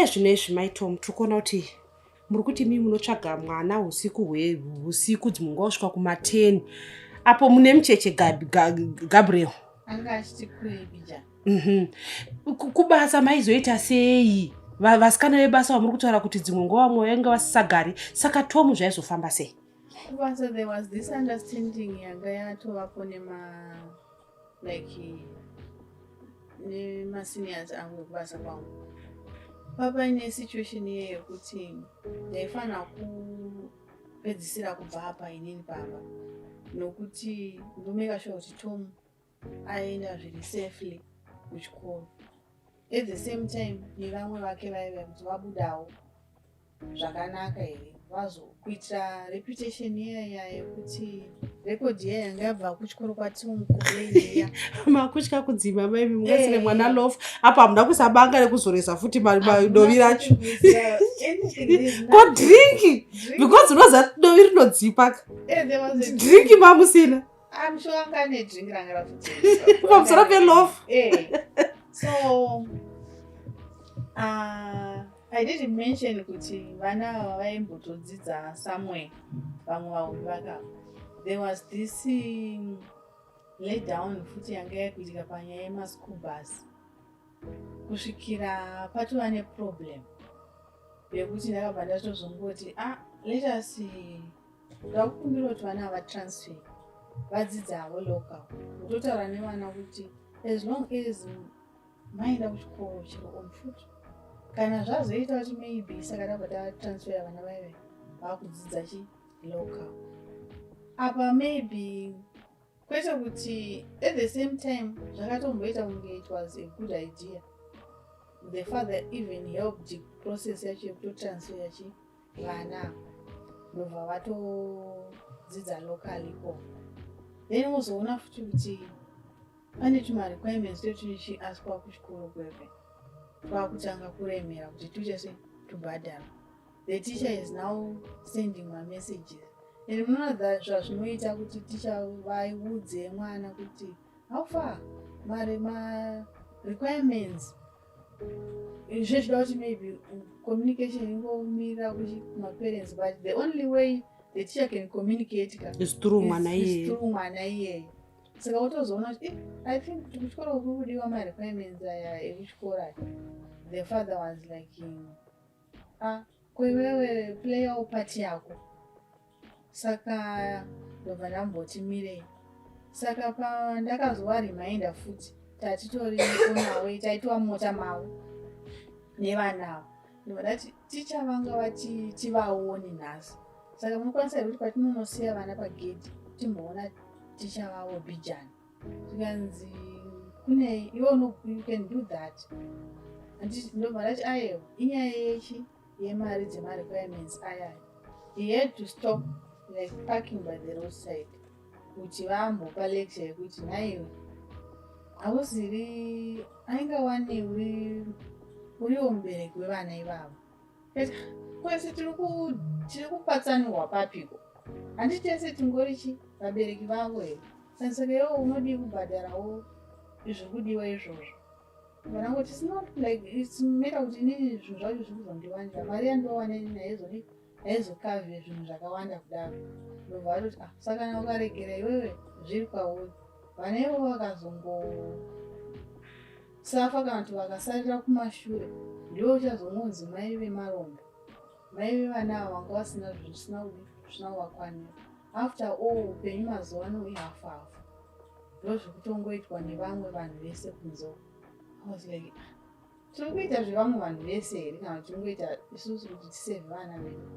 Iye zvino izvi, Mai Tom, tiri kuona kuti muri kuti mii munotsvaga mwana usiku hweusiku, dzimwe nguva kusvika kuma10, apo mune mucheche Gabriel. Anga achiti kurei bija. Kubasa maizoita sei? Vasikana vebasa vamuri kutaura kuti dzimwe nguva vamwe vainge vasisagari, saka Tom zvaizofamba sei? Kubasa there was this understanding yanga yatovapo nema like nemaseniors angu ekubasa kwangu. Papaine situation iye yekuti ndaifanira kupedzisira kubva apa inini pamba, nokuti ndomeka sure kuti Tom aenda zviri safely kuchikoro, at the same time nevamwe vake vaiva kuti vabudawo zvakanaka here, vazokuitira reputation iyaya yekuti record iya yanga yabva kuchikoro kwaTom kuleiya. Makutya kudzima maimi mungasire mwana loaf apo, hamuna kuisa banga rekuzoresa futi dovi racho, ko drink, because unoziva dovi rinodzipa ka, drink mamusina? I'm sure anga ane drink ranga rafuti. Pamusoro peloaf. So I didn't mention kuti vana ava vaimbotodzidza somewhere, vamwe vahombe vakava. There was this let down futi yanga yakuitika panyaya yemaschool bus, kusvikira patova neproblem yekuti ndakabva ndatozongoti, "Ah, let us, ndakukumbira kuti vana vatransfer, vadzidze havo local." Kutotaura nevana kuti as long as maenda kuchikoro chero on foot, kana zvazoita kuti maybe, saka tabva tatransfera vana vaive vakudzidza chi local apa, maybe kwete kuti at the same time zvakatomboita kunge it was a good idea. The father even helped process yacho yekutotransfera chi vana, ndobva vatodzidza local ikoko. Then wozoona futi kuti pane tumarequirements twetuchiaskwa kuchikoro kwekwe twakutanga kuremera kuti tuite se tubhadharwa. The teacher is now sending mamessages, and munoona zvazvinoita kuti ticha vaudze mwana kuti how far mari marequirements zvezvida kuti maybe communication ingomirira kumaparents, but the only way the teacher can communicate ka is through mwana iyeye. Through mwana iyeye. Saka utozoona kuti, "I think kuti kuchikoro kuri kudiwa marequirements aya ekuchikoro aya." The father was like, "Ah, koiwewe playawo part yako." Saka ndobva ndamboti mirei. Saka pandakazovareminder futi, tatitori onawe, taitwa mota mavo nevana ava, ndobva ndati, "Ticha vanga vati tivaone nhasi, saka munokwanisa here kuti patinonosiya vana pagedhi timboona ticha vavo bhijani?" Zvikanzi, "Kune iwe you can do that." Ndobva ndati, "Aiwa, inyaya yechi yemari dzemarequirements ayaya." He had to stop, like parking by the roadside, kuti vambopa lecture yekuti, "Nhaiwe, hauziri aingawane uri uriwo mubereki wevana ivavo? Kwese tiri kupatsanurwa papiko? Handiti tese tingori chi vabereki vavo here? Saka iwe unodii kubhadharawo zviri kudiwa izvozvo?" Vanangoti, "It's not like it's matter kuti inini zvinhu zvacho zviri kuzondiwanira mari yandowana inini, haizodi, haizokavhe zvinhu zvakawanda kudaro." Ndobva vatoti, "Ah, saka kana ukaregera iwewe zviri kwauri, vana ivo vakazongosafa kana kuti vakasarira kumashure, ndiwo uchazongonzi mai vemarombe, mai vevana ava vanga vasina zvinhu zvisina kudi zvisina kuvakwanira." After all, upenyu mazuva ano ihafu hafu, ndozvekutongoitwa nevamwe vanhu vese kunze. I was like, "Ah, tiri kuita zvevamwe vanhu vese here, kana kuti tingoita isusu kuti tisevhe vana vedu?"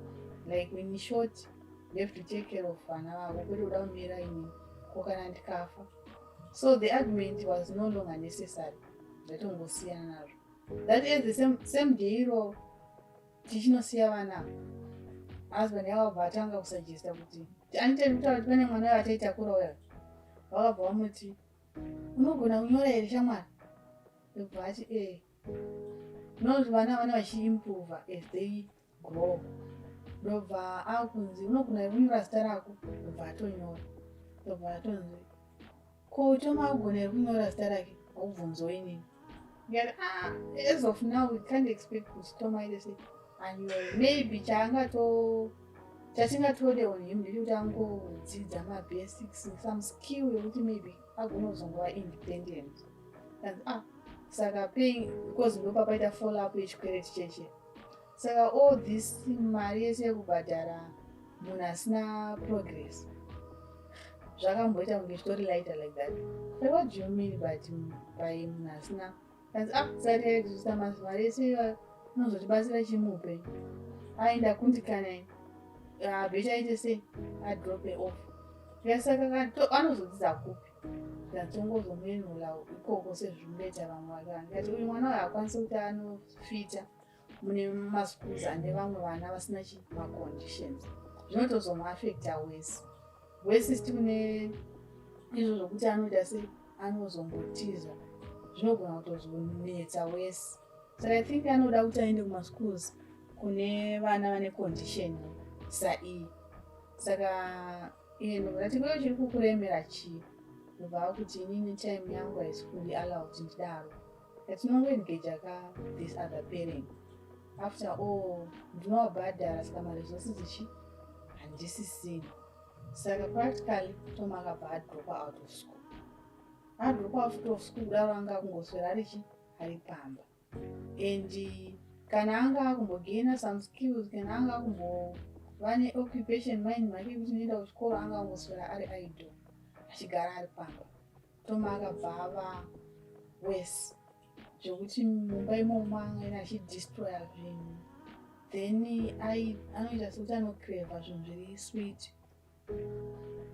Like, in short, you have to take care of vana vako, kwete kuda kumira inini, ko kana ndikafa? So the argument was no longer necessary, ndatongosiyana nazvo. That is the same day iro tichinosiya vana, husband yakabva atanga kusuggesta kuti anitei kutaura kuti pane mwana uyo ataitakura uya. Vakabva vamuti, "Unogona kunyora here, shamwari?" Ndobva ati, "E." Unoti vana vachiimprova as they grow. Ndobva akunzi, "Unogona here kunyora zita rako?" Ndobva atonyora. Ndobva atonzi, "Ko Tom akugona here kunyora zita rake?" Akubvunzwa inini. Ndikati, "Ah, as of now we can't expect kuti Tom aite sei, anyore. Maybe chaangato chatingatode on him ndechekuti angodzidza mabasics, some skill yekuti maybe agone kuzongova independent." And, ah, saka paying, because ndopapaita follow up yechikwereti cheche. Saka all this mari yese yekubhadhara munhu asina progress, zvakamboita kunge zvitori lighter like that. But what do you mean but by munhu asina? Kanzi, ah, saka tikaexista mari yese iwayo inozotibatsira chii muupenyu? Aenda kundikana ini, better aite sei, adrope off. Saka anozodzidza kupi? Ndatongozomuenrola ikoko sezvinoita vamwe vake. Ndikati uyu mwana uyu haakwanisi kuti anofita mune maschools ane vamwe vana vasina maconditions, zvinotozomuafecta wese wese. Still izvo zvokuti anoita sei, anozombotiza, zvinogona kutozonetsa wese. Saka I think anoda kuti aende kumaschools kune vana vane condition saiyi. Saka iye ndobva kuyo chiri kukuremera chii? Ndobva kuti inini time yangu haisi kundiallow kuti ndidaro. Yatinongoengaja ka this other parent. After all ndinovabhadhara, saka maresources ichi handisisina. Saka practically Tom akabva adropa out of school. Adropa out of school kudaro, anga akungoswera arichi ari pamba. And kana anga akumbogaina some skills, kana anga akumbova neoccupation mind make yekuti inoenda kuchikoro, anga angoswera ari idle, achigara ari pamba. Tom akabva ava worse, zvekuti mumba imomo angaenda achidestroya zvinhu. Then anoita sekuti anocrava zvinhu zviri sweet.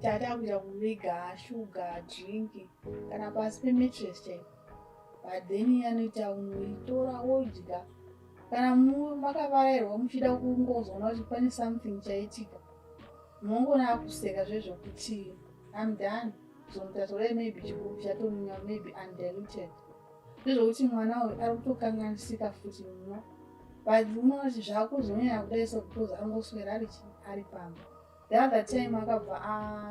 Tata akuita kuviga shuga, drink, kana pasi pemattress chaipo. But then anoita unoitora wodya. Kana makavarairwa muchida kungozoona kuti pane something chaitika, munongona akuseka zvezvokuti I'm done. Kuzomutasura maybe chigubhu chatomunya, maybe undiluted, zvezvokuti mwana uyu ari kutokanganisika futi muno. But unoona kuti zvakuzonyanya kudai so because angoswera ari pamba. The other time akabva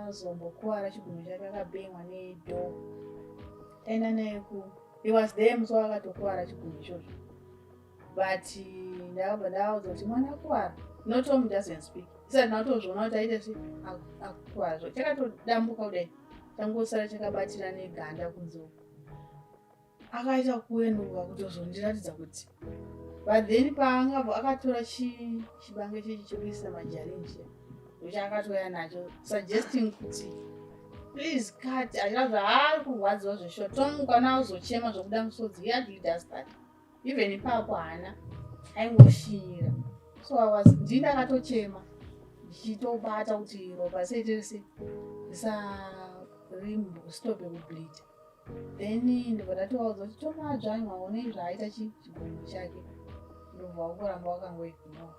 azombokuwara chigunwe chake, akabhengwa nedoor. Taenda naye ku, he was there musi waakatokuwara chigunwe ichocho. But ndakabva ndavaudza kuti mwana akuwara. No, Tom doesn't speak. Isati ndatozoona kuti aite se akuwara, zvo chakatodambuka kudai, changosara chakabatira neganda kunze uku. Akaita kuenduka kutozondiratidza kuti. But then paangabva akatora chibange chechi chekuisa majarinji, ndochaakatouya nacho, suggesting kuti please cut, achira zvaari kurwadziwa zveshuwa. Tom kana azochema zvokuda musodzi, he hardly does that. Even ipapo haana, aingoshinyira. So I was, ndii ndakatochema ndichitobata kuti ropa seitese risarimbostope kubleeda. Then ndobva ndatovaudza kuti Tom adzvanywa, onei zvaaita chigunwe chake. Ndobva wakuramba wakangoignore.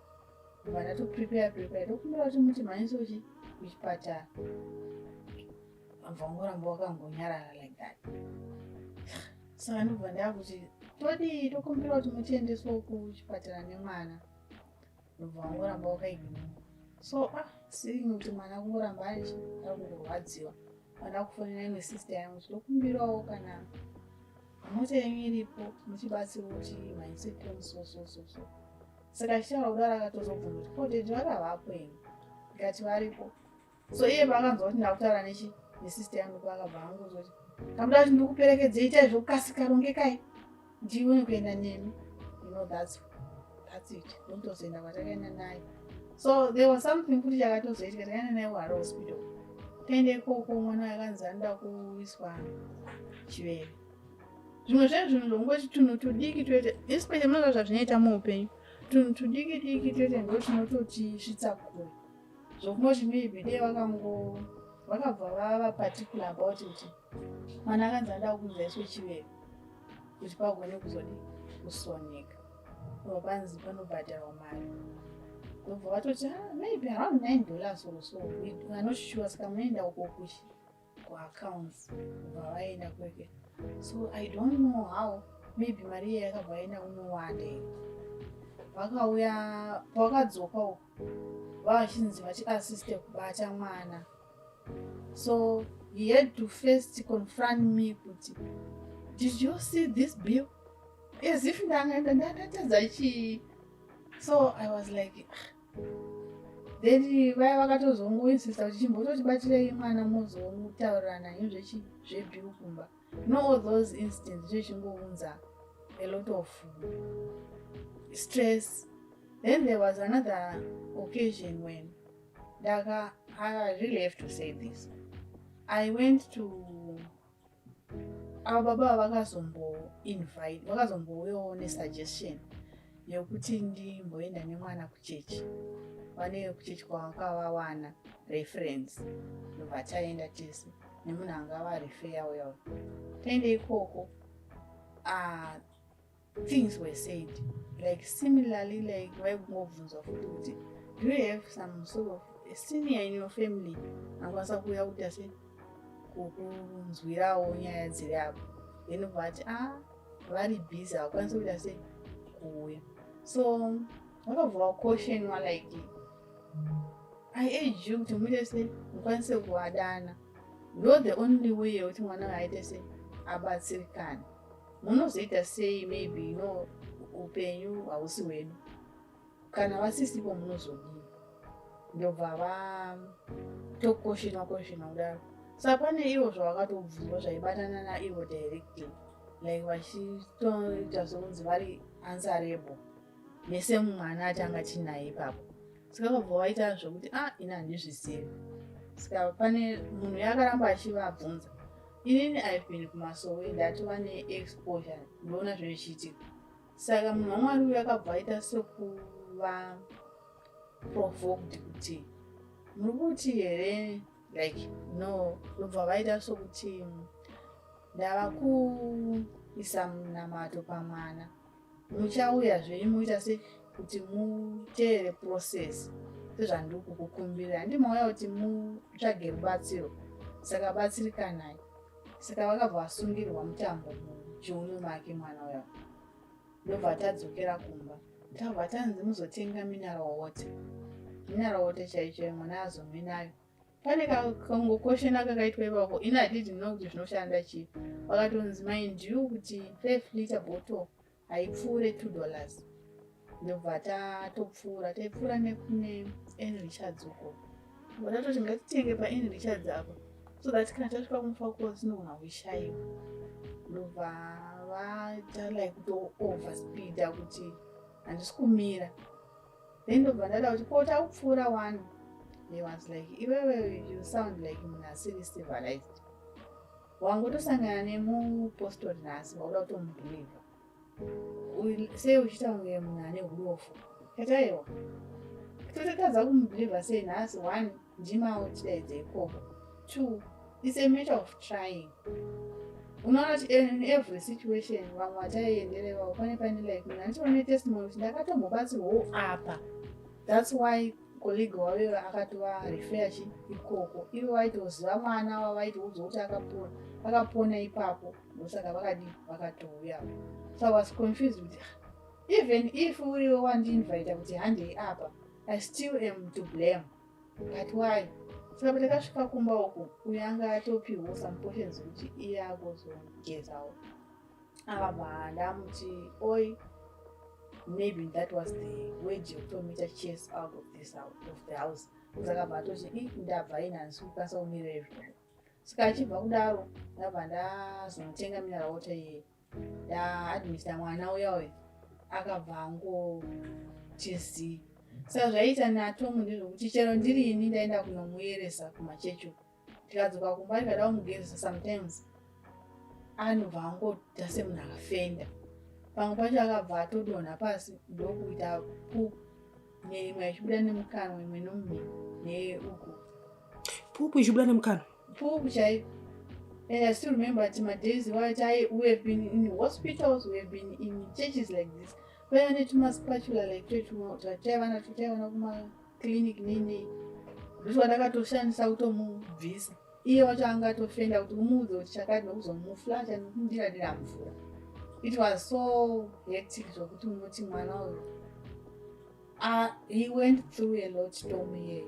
Ndobva ndatoprepare prepare, tokumbira kuti muti mhanyisochi kuchipatara. Bva wangoramba wakangonyarara like that. Saka ndobva ndakuti todii, tokumbira kuti mutiendeswo kuchipatara nemwana. Ndobva wangoramba wakaignore. So, ah, seeing kuti mwana kungoramba ari kungorwadziwa, vanda kufonera imwe sister yangu kuti tokumbirawo kana mota yenyu iripo, muchibatsira kuti mhanyise Tom. So so so so saka achitaura kudaro, akatozobvunza kuti ko daddy vakavapo imi? Ndikati varipo. So iye paakanzwa kuti ndakutaura nechi nesister yangu, paakabva angozoti kamuda kuti ndikuperekedzei, itai zvokukasika, rongekai ndione kuenda nemi. You know, that's it. Ndotozoenda kwatakaenda naye. So there was something futi chakatozoitika. Takaenda naye kuHarare Hospital. Taenda ikoko, mwana wakanzi anoda kuiswa chiveve. Zvimwe zvezvinhu zvongoti tunhu tudiki toite, especially munoziva zvazvinoita muupenyu, tunhu tudiki diki toite ndo tinototisvitsa kure. Zvokungoti maybe dei vakango vakabva vava particular about kuti mwana akanzi anoda kunzi aiswe chiveve kuti pagone kuzodi kusoneka, obva panzi panobhadharwa mari. Ndobva vatoti, ah, maybe around $9 or so, we are not sure, saka munoenda uko kuchi kuaccounts. Kubva vaenda kweke. So I don't know how maybe mari iye yakabva yaenda kunowanda here. Vakauya, pavakadzoka uko, vavachinzi vachiassiste kubata mwana. So he had to first confront me kuti, "Did you see this bill?" As if ndanga ndatadza chii. So I was like, "Ah." Then vaya vakatozongoinsista kuti chimbototibatirei mwana, muzotaurirana nezvechi zvebill kumba. No, all those incidents zvechingounza a lot of stress. Then there was another occasion when ndaka, I really have to say this, I went to ava baba vakazomboinvite, vakazombouyawo nesuggestion yekuti ndimboenda nemwana kuchechi. Vane kuchechi kwavakavawana reference, ndobva taenda tese nemunhu anga varefeya uya. Taenda ikoko, things were said like similarly, like vaingobvunzwa futi kuti, "Do you have some sort of a senior in your family angakwanisa kuuya kuti ase kukunzwirawo nyaya dziri apo?" Then vati, "A, vari busy, havakwanisi kuita sei, kuuya." So vakabva vacautionwa like, "I urge you kuti muite sei, mukwanise kuvadana. Ndo the only way yekuti mwana uyo aite sei, abatsirikane. Munozoita sei? Maybe upenyu hausi hwedu. Kana vasisipo munozodii?" Ndobva vatocautionwa cautionwa kudaro. Saka pane ivo zvavakatobvunzwa zvaibatana naivo directly, like vachitoita sokunzi vari answerable nesemumwana atanga tinaye ipapo. Saka vabva vaita zvokuti, "A, ah, ini handizvizivi." Saka pane munhu yakaramba achivabvunza. Inini I've been kumasowe, ndatova neexposure, ndoona zvezvichiitika. Saka munhu waMwari uyu akabva aita sekuva provoked kuti, "Muri kuti here?" Like, no. Ndobva vaita sokuti, "Ndava kuisa munamato pamwana, muchauya zvenyu muita se kuti muteere process sezvandiri kukukumbira. Handi mauya kuti mutsvage rubatsiro, saka batsirikanai." Saka vakabva vasungirwa mutambo muchiuno make mwana uya. Ndobva tadzokera kumba, tabva tanzi muzotenga mineral water, mineral water chaicho mwana azomenayo. Pane kangoquestiona kakaitwa ipapo, ini handidi know kuti zvinoshanda chii. Vakatonzi, "Mind you kuti 5 liter bottle haipfuure $2." Ndobva tatopfuura, taipfuura nekune N Richards uko. Bva tatoti ngatitenge paN Richards apa so that kana tasvika kuMufakose tinogona kuishayiwa. Ndobva vaita like kuto overspeeda kuti handisi kumira. Then ndobva ndada kuti, "Ko takupfuura one?" He was like, "Iwewe, you sound like munhu asiri civilized. Wangotosangana nemupostori nhasi, wauda kutomubhilivha sei? Uchiita kunge munhu ane urofu." Kati, "Aiwa, tototadza kumubhilivha sei nhasi? One, ndimawo tidaidze ikoko. Two, it's a matter of trying. Unoona kuti in every situation vamwe vataienderevavo pane like munhu anotova netestimony kuti ndakatombobatsirwawo apa. That's why colleague wavo akatova refer chi ikoko. Ivo vaitoziva mwana wavaitoudzwa kuti akapona, akapona ipapo. Ndosaka vakadii, vakatouyapo." So I was confused kuti, ah, even if uriwe wandiinvita kuti handei apa, I still am to blame, but why? Saka patakasvika kumba uku, uyo anga atopiwo some portions kuti iye agozogezawo. Akabva ndamuti, "Oi." Maybe that was the word yekutomuita chase out of this house, of the house. Saka atoti, "I, ndabva ini, handisi kukwanisa kumirira izvozvo." Saka achibva kudaro, ndabva ndazonotenga mineral water iye, ndaadmista mwana uya uyu, akabva angoti. Saka zvaiita naTomu ndezvokuti chero ndiri ini ndaenda kunomuyeresa kumachechi uku, tikadzoka kumba ndikada kumugezesa, sometimes anobva angoita semunhu akafenda. Pamwe pacho akabva atodonha pasi, ndokuita pupu, neimwe ichibuda nemukanwa, imwe nomumhino, neuku. Pupu ichibuda nemukanwa? Pupu chaipo. And I still remember kuti madays iwayo we have been in hospitals, we have been in churches like this, vaiva netumaspatula like twataiva natwo, taiona kumaclinic nei nei. Ndotwandakatoshandisa kutomubvisa. Iye wacho anga atofenda kuti umuudze kuti chakati, nokuzomuflasha nokumudira mvura. It was so hectic zvokuti unoti mwana uyu, he went through a lot, Tom iyeye.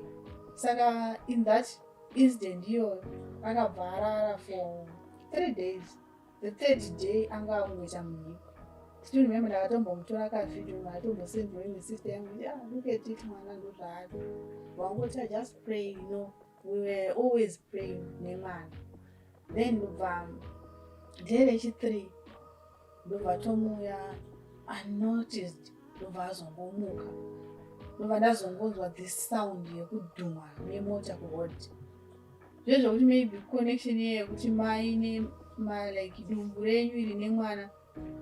Saka in that incident iyoyo akabva arara for 3 days. The third day anga akungoita munhiko. Still remember ndakatombomutora kavideo, ndakatombosendwa imwe sister yangu kuti, "Ah, look at it, mwana ndozvaari." Wangoti, "I just pray." We were always praying nemwana. Then ndobva day rechi3, ndobva tomuya unnoticed, ndobva azongomuka, ndobva ndazongonzwa this sound yekudhuma nemota kuroad. Zvezvokuti maybe connection iye yekuti mai nema like dumbu renyu iri nemwana.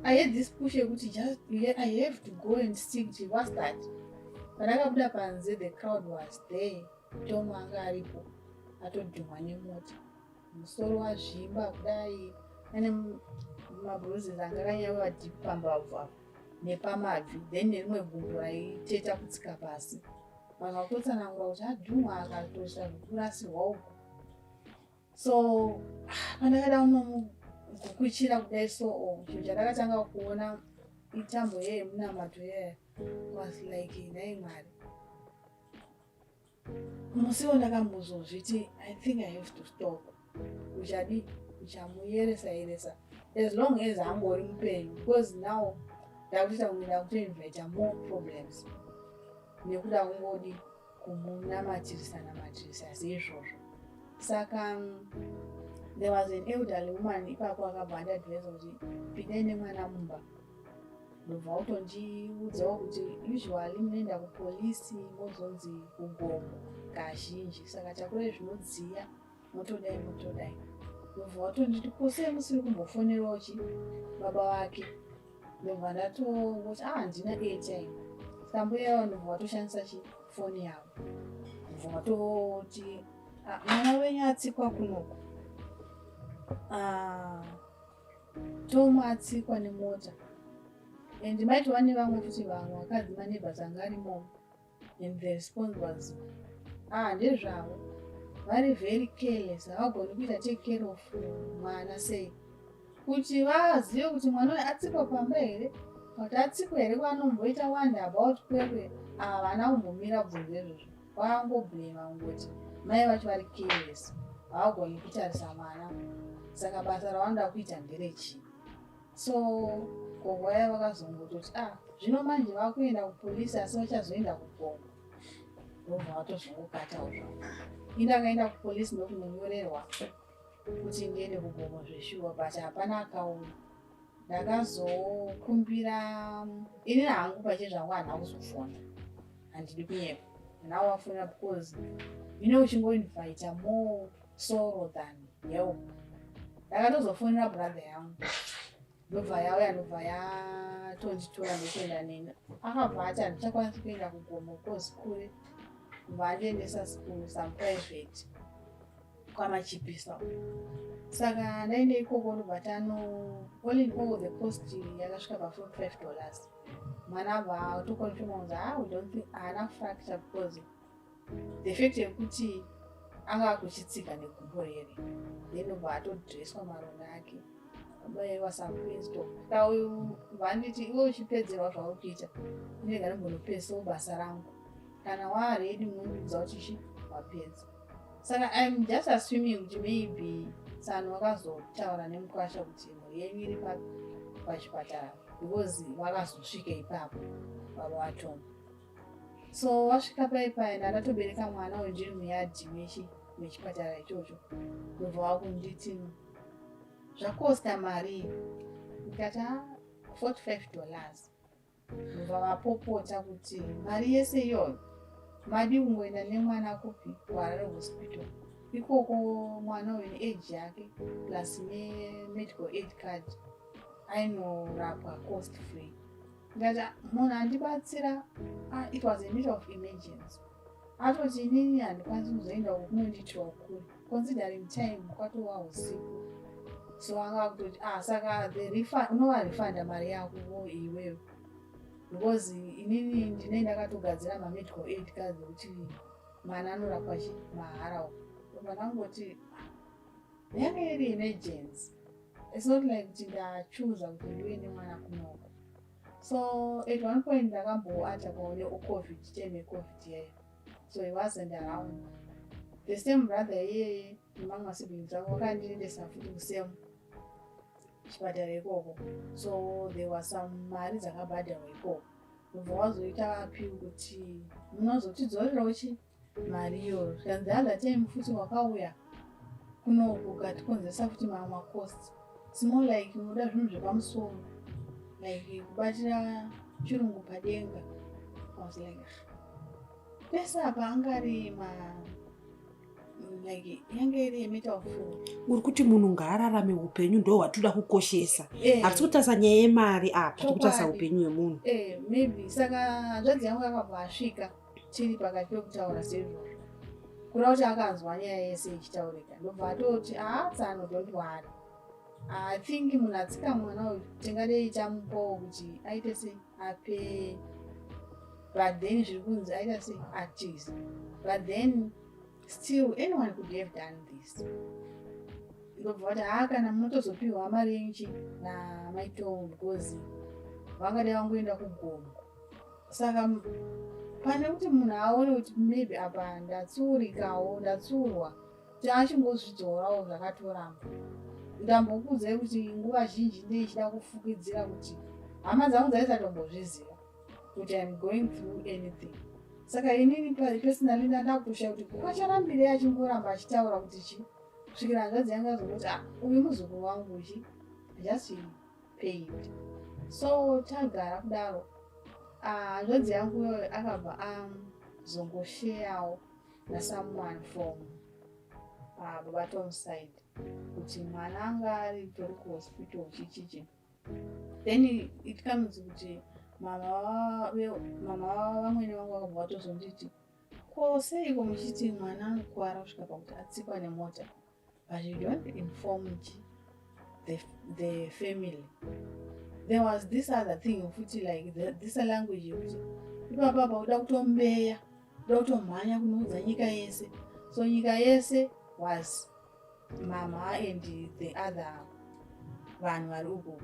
I had this push yekuti just, yeah, I have to go and see kuti what's that. Pandakabuda panze, the crowd was there. Tom anga aripo, atodhumwa nemota, musoro wazvimba kudai, ane mabruises anga akanyanya deep pambabvu apa nepamabvi, then nerimwe gumbo raiteta kutsika pasi. Vanhu vakutotsanangura kuti adhumwa, akatoita zvekurasirwa uku. So pandakada kunomugukuchira kudai, so oh, chinhu chandakatanga kuona itambo yeye yemunamato yaya. Was like, nhai Mwari. Musiwo ndakambozozviti, "I think I have to stop." Uchadi uchamuyeresa yeresa as long as angori mupenyu, because now ndakutoita kunge ndakutoinvita more problems nekuda kungodi kumunamatirisa namatirisa seizvozvo. Saka there was an elderly woman ipapo akabva andiadvisa kuti pindai nemwana mumba. Ndobva utondiudzawo kuti usually munoenda kupolisi, mozonzi kugomo kazhinji, saka takurai zvinodziya, motodai motodai. Ndobva watonditi, "Kosei musiri kumbofonerawo chi baba vake?" Ndobva ndatongoti, "A, handina airtime." Saka mbuya yavo ndobva watoshandisa chifoni yavo, ndobva watoti, "Ah, mwana wenyu atsikwa kunoku. Ah, Tom atsikwa nemota." And maitova nevamwe futi, vamwe vakadzi, maneighbors anga arimo, and the response was, "Ah, ndezvavo, vari very careless, havagoni kuita take care of mwana. Sei kuti vazive kuti mwana uyu atsikwa pamba here, kuti atsikwa here kwanomboita wonder about Kwekwe?" Ava vana kumbomira bvunzo izvozvo, vakangoblema kungoti mai vacho vari careless, havagoni kutarisa mwana, saka basa ravanoda kuita nderechii? So gogo vaya vakazongototi, "Ah, zvino manje vakuenda kupolisi, asi vachazoenda kugomo." Ndobva vatozongokatawo zvavo. Indakaenda kupolisi ndokunonyorerwa kuti ndiende kugomo zveshuwa, but hapana akauya. Ndakazokumbira ini hangu pachezvangu, handina kuzofona, handidi kunyepa, handina kuvafonera because uchingoinvita more sorrow than help. Ndakatozofonera brother yangu, ndobva yauya, ndobva yatonditora ndokuenda neni. Akabva ati handichakwanisi kuenda kugomo because kure, ndobva andiendesa kusome private kwamachipisa. Saka ndaende ikoko, ndobva tano, all in all the cost yakasvika pa$45. Mwana abva atoconfirma kunzi, "Ah, we don't think haana fracture," because the fact yekuti anga akuchitsika negumbo rere. Then ndobva atodresswa maronda ake, abaiwa some painsstop. Saka uyu vanditi, "Iwe uchipedzerwa zvauri kuita, inega ndimbonopedzawo basa rangu. Kana waready munondiudza kuti chi wapedza." Saka I'm just assuming kuti maybe tsano vakazotaura nemukwasha kuti mhuri yenyu iri pachipatara, because vakazosvika ipapo baba vaTom. So vasvika pai ndandatobereka mwana uyu, ndiri muyadhi mechipatara ichocho. Ndobva vakunditi, "Zvakosta mari?" Ndikati, "A, $45." Ndobva vapopota kuti, "Mari yese iyoyo, madi kungoenda nemwana kupi? KuHarare Hospital ikoko. Mwana uyu neage yake plus nemedical aid card ainorapwa cost free." Ndikati, "Munhu andibatsira, ah, it was a matter of emergency." Atoti, "Inini handikwanisi kuzoenda uko, kunondiitira kure," considering time kwatova usiku. So anga kutoti, "Ah, saka the refund, unovarefunda mari yako iwewe, because inini ndine ndakatogadzira mamedical aid card ekuti mwana anorapwa chi mahara uko." Ndobva ndangoti, "Ah, yanga iri emergency. It's not like kuti ndachuza kuti ndiuye nemwana kunoko." So at one point ndakamboatakwawo necovid, time yecovid yayo, so he wasn't around. The same brother iyeye nemamwe masiblings avo vakandiendesa futi kusame Chipatara ikoko, so there was some mari dzakabhadharwa ikoko. Ndobva wazoita appeal kuti munozotidzorerawo chi mari iyoyo. Zvikanzi the other time futi wakauya kunoku ukatikonzeresa futi mamwe macost. It's more like unoda zvinhu zvepamusoro, like kubatira chirungu padenga. I was like, "Ah, pese apa angari ma like yange iri matter of Uri kuti munhu ngaararame upenyu, ndo hwatoda kukoshesa. Hatisi kutarisa nyaya yemari apa, tiri kutarisa upenyu hwemunhu. Maybe. Saka hanzvadzi yangu akabva asvika tiri pakati pekutaura seizvozvo, kureva kuti akanzwa nyaya yese ichitaurika. Ndobva atoti, "Haa tsano, don't worry. I think munhu atsika mwana uyu, tingadei tamupawo kuti aite sei, ape. But then zviri kunzi aita sei, atiza. But then still anyone could have done this." Ndobva vati, "Haa, kana munotozopiwa mari yenyu chi namaitomo, because vangadai vangoenda kugomo." Saka pane kuti munhu aone kuti maybe apa ndatsurikawo, ndatsurwa, kuti achingozvidzorawo zvakatoramba. Ndambokuudzai kuti nguva zhinji ndeichida kufukidzira kuti hama dzangu dzaisatombozviziva kuti I'm going through anything. Saka inini personally ndandakutoshaya kuti kwacharambirei achingoramba achitaura kuti chi, kusvikira hanzvadzi yangu azongoti, "Ah, uyu muzukuru wangu chi, just paid." So tagara kudaro, ah, hanzvadzi yangu iyoyo akabva azongosheyawo nasomeone from baba Tom side kuti mwana anga ari tori kuhospital chichichi. Then it comes kuti mama vamwene vangu vakabva vatozonditi, "Ko seiko muchiti mwana anokwara kusvika pakuti atsikwa nemota, but you don't inform chi the family?" There was this other thing futi, like this language yekuti ipapapa uda kutombeya, uda kutomhanya kunoudza nyika yese. So nyika yese was mama and the other vanhu vari uko.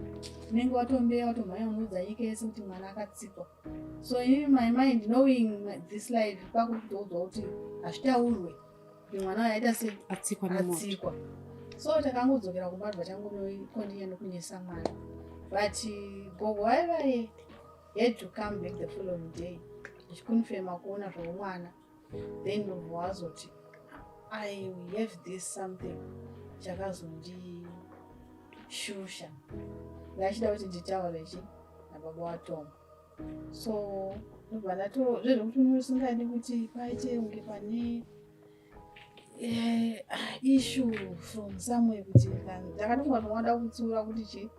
Unenge watombeya, watomhanya kunoudza nyika yese kuti mwana akatsikwa. So inini, my mind, knowing this life, pakuri kutoudzwa kuti hazvitaurwe kuti mwana uyu aita sei. Atsikwa nemoto. Atsikwa. So takangodzokera kumba, tibva tangonokondinya nokunyesa mwana. But gogo vaivaye had to come back the following day achikonfirma kuona zvomwana. Then ndobva wazoti, "I have this something chakazondishusha, ndachida kuti nditaure chi nababa waTom." So ndobva ndato zvezvekuti usingadi kuti paite kunge pane issue from somewhere, kuti ndakatonga tomwada kutsiura kuti chi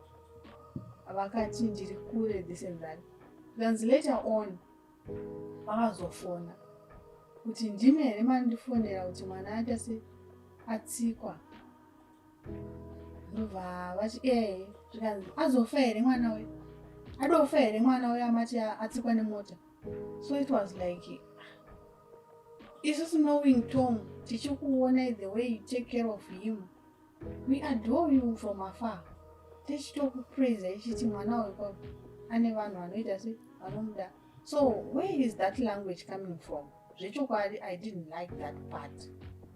vakati ndiri kure, this and that. Zvikanzi later on vakazofona kuti, "Ndimi here mandifonera kuti mwana aita se atsikwa?" Ndobva vati, "Ehe." Zvikanzi, "Azofa here mwana uyu? Adofa here mwana uyu amati atsikwa nemota?" So it was like, isusu knowing Tom, tichikuona the way you take care of him, we adore you from afar, tichitokupraisa ichiti mwana uyu ane vanhu vanoita se vanomuda. So where is that language coming from? Zvechokwadi, I didn't like that part.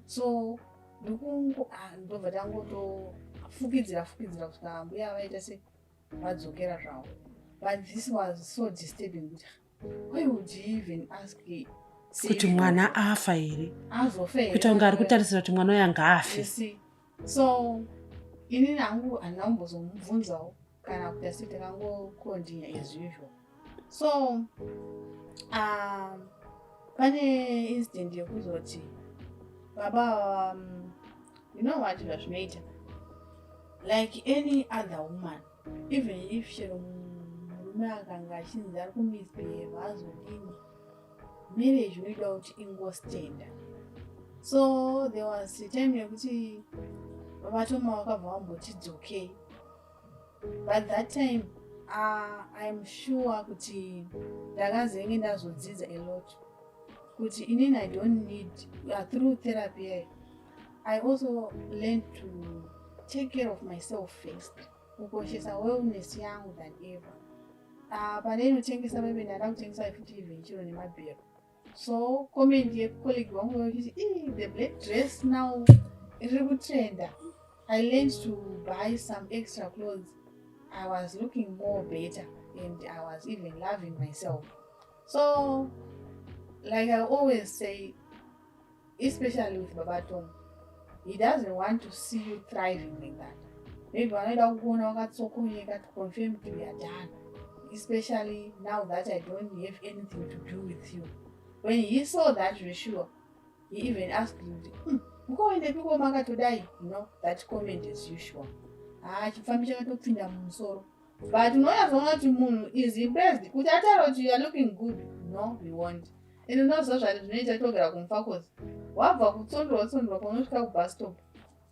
So ndikungo, ah, ndobva tangotofukidzira fukidzira kusvika mbuya vaita se vadzokera zvavo. But this was so disturbing kuti why would you even ask kuti mwana afa here? Azofa here? Kuita kunge ari kutarisira kuti mwana uyu angaafe. You see? So inini hangu handina kumbozomubvunzawo kana kuti, asi takangokontinya as usual. So pane incident yekuzoti baba, you know what zvazvinoita, like any other woman, even if chero murume akanga achinzi ari kumisbehave, azodini, marriage unoida kuti ingostenda. So there was a time yekuti vatoma vakabva vamboti dzokei, but that time, I'm sure kuti ndakazenge ndazodzidza a lot kuti inini I don't need, through therapy yayo I also learned to take care of myself first, kukoshesa wellness yangu than ever. Pane inotengesa bebe, ndada kutengesa futi even chiro nemabhero. So comment yecolleague wangu yochiti, "Ii, the black dress now riri kutrenda." I learned to buy some extra clothes. I was looking more better and I was even loving myself. So like I always say, especially with Baba Tom, he doesn't want to see you thriving like that. Maybe vanoida kukuona wakatsokonyeka to confirm kuti we are done, especially now that I don't have anything to do with you. When he saw that ratio, he even asked me kuti, mukoendepiko makatodai?" That comment is usual. Ha, chifambi chakatopinda mumusoro, but unonyatsoona kuti munhu is impressed kuti ataura kuti "You are looking good." No, we won't. And unoziva zvati zvinoita togara kuMufakose, wabva kutsondorwa tsondorwa, paunosvika kubus stop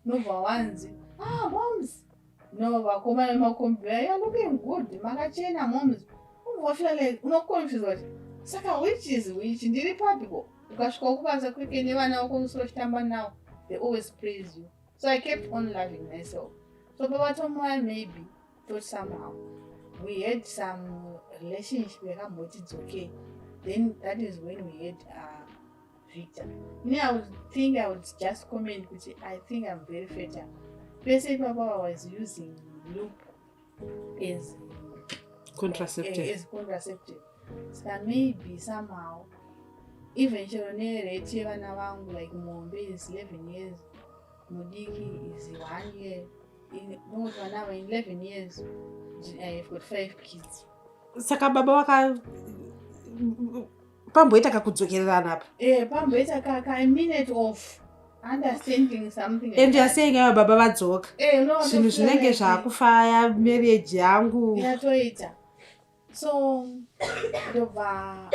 unobva wanzi, "Ah, moms." No, vakomana vemakombi, "You are looking good, makachena, moms." Unobva wafeel like unoconfuse kuti saka which is which, ndiri papiko? Ukasvika kubasa kweke nevana vako usiro uchitamba navo, they always praise you. So I kept on loving myself. So Baba Tomoya maybe thought somehow we had some relationship yakamboti dzokei. Then that is when we had Victor. Me, I would think, I would just comment kuti I think I'm very fertile. Pese ipapo I was using loop as contraceptive. As contraceptive. Saka maybe somehow, even chero nerate yevana vangu, like muhombe is 11 years, mudiki is one year. Ndokuti vana ava, in 11 years I have got five kids. Saka baba vaka pamboita kakudzokererana apa? Pamboita ka a minute of understanding something like And you are that. saying ava baba vadzoka, Unoona zvinhu zvinenge zvakufaya, marriage yangu yatoita. So ndobva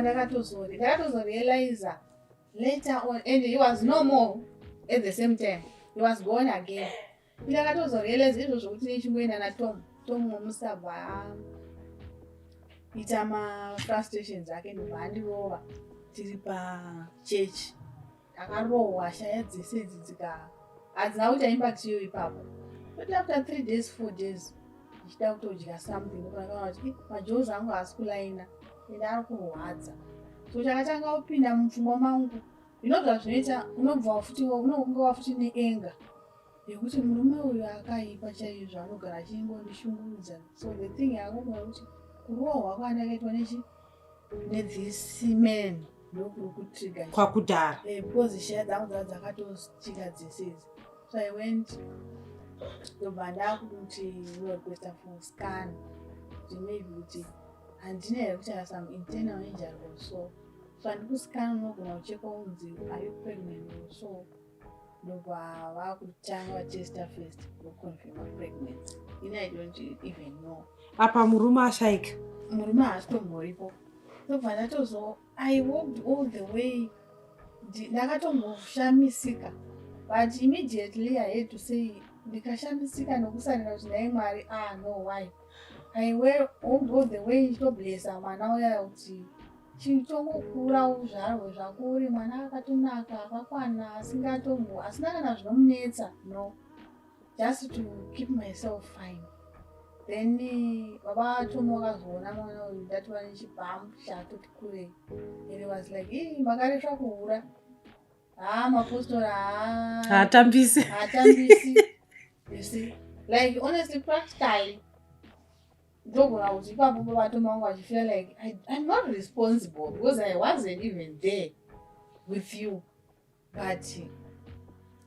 ndakatozorealiza later on, and he was no more. At the same time he was gone again. Ndakatozorealize izvozvo kuti nichingoenda naTom, Tom musabva ita mafrustrations ake, ndobva andirova tiri pachechi. Akarohwa shaya dzese idzi dzika hadzina kuita impact iyo ipapo. But after 3 days, 4 days, ndichida kutodya something, ndopandakaona kuti, "Ih, majaws angu haasi kulaina ende ari kurwadza." So chakatanga kupinda mupfungwa mangu, zvinobva zvinoita unobva futi unonga wafuti neanger yekuti murume uyu akaipa chaizvo, anogara achingondishungurudza. So the thing yakungoa kuti kurohwa kwandakaitwa nechi nethis man ndokuri kutrigger kwakudhara. Because shaya dzangu dzava dzakatostika dzese idzi. So I went, ndobva ndakuti norequesta for scan kuti maybe kuti handina here kuti some internal injury or so. So handikuscan, unogona kuchekwa unzi, "Are you pregnant?" or so. Ndobva vakutanga vatesta first, voconfirma pregnancy. Ini I don't even know. Apa murume ashaika. Murume haasitomboripo. Ndobva ndatozo I walked all the way. Ndakatomboshamisika, but immediately I had to say ndikashamisika nokusarira kuti nhai Mwari, ah no, why? I walked all the way ndichitoblessa mwana uya kuti chitongokura uzvarwe zvako uri mwana akatonaka, akakwana, asingatombo asina kana zvinomunetsa. No, just to keep myself fine. Then baba Tomo vakazoona mwana uyu ndatova nechibhambu chatoti kurei, and he was like, "Ii, makaresva kuhura. Haa, mapostori haa Haatambisi. Haatambisi." You see, like honestly, practically ndogona kuti ipapo baba Tomo vangu vachifeel like I'm not responsible because I wasn't even there with you, but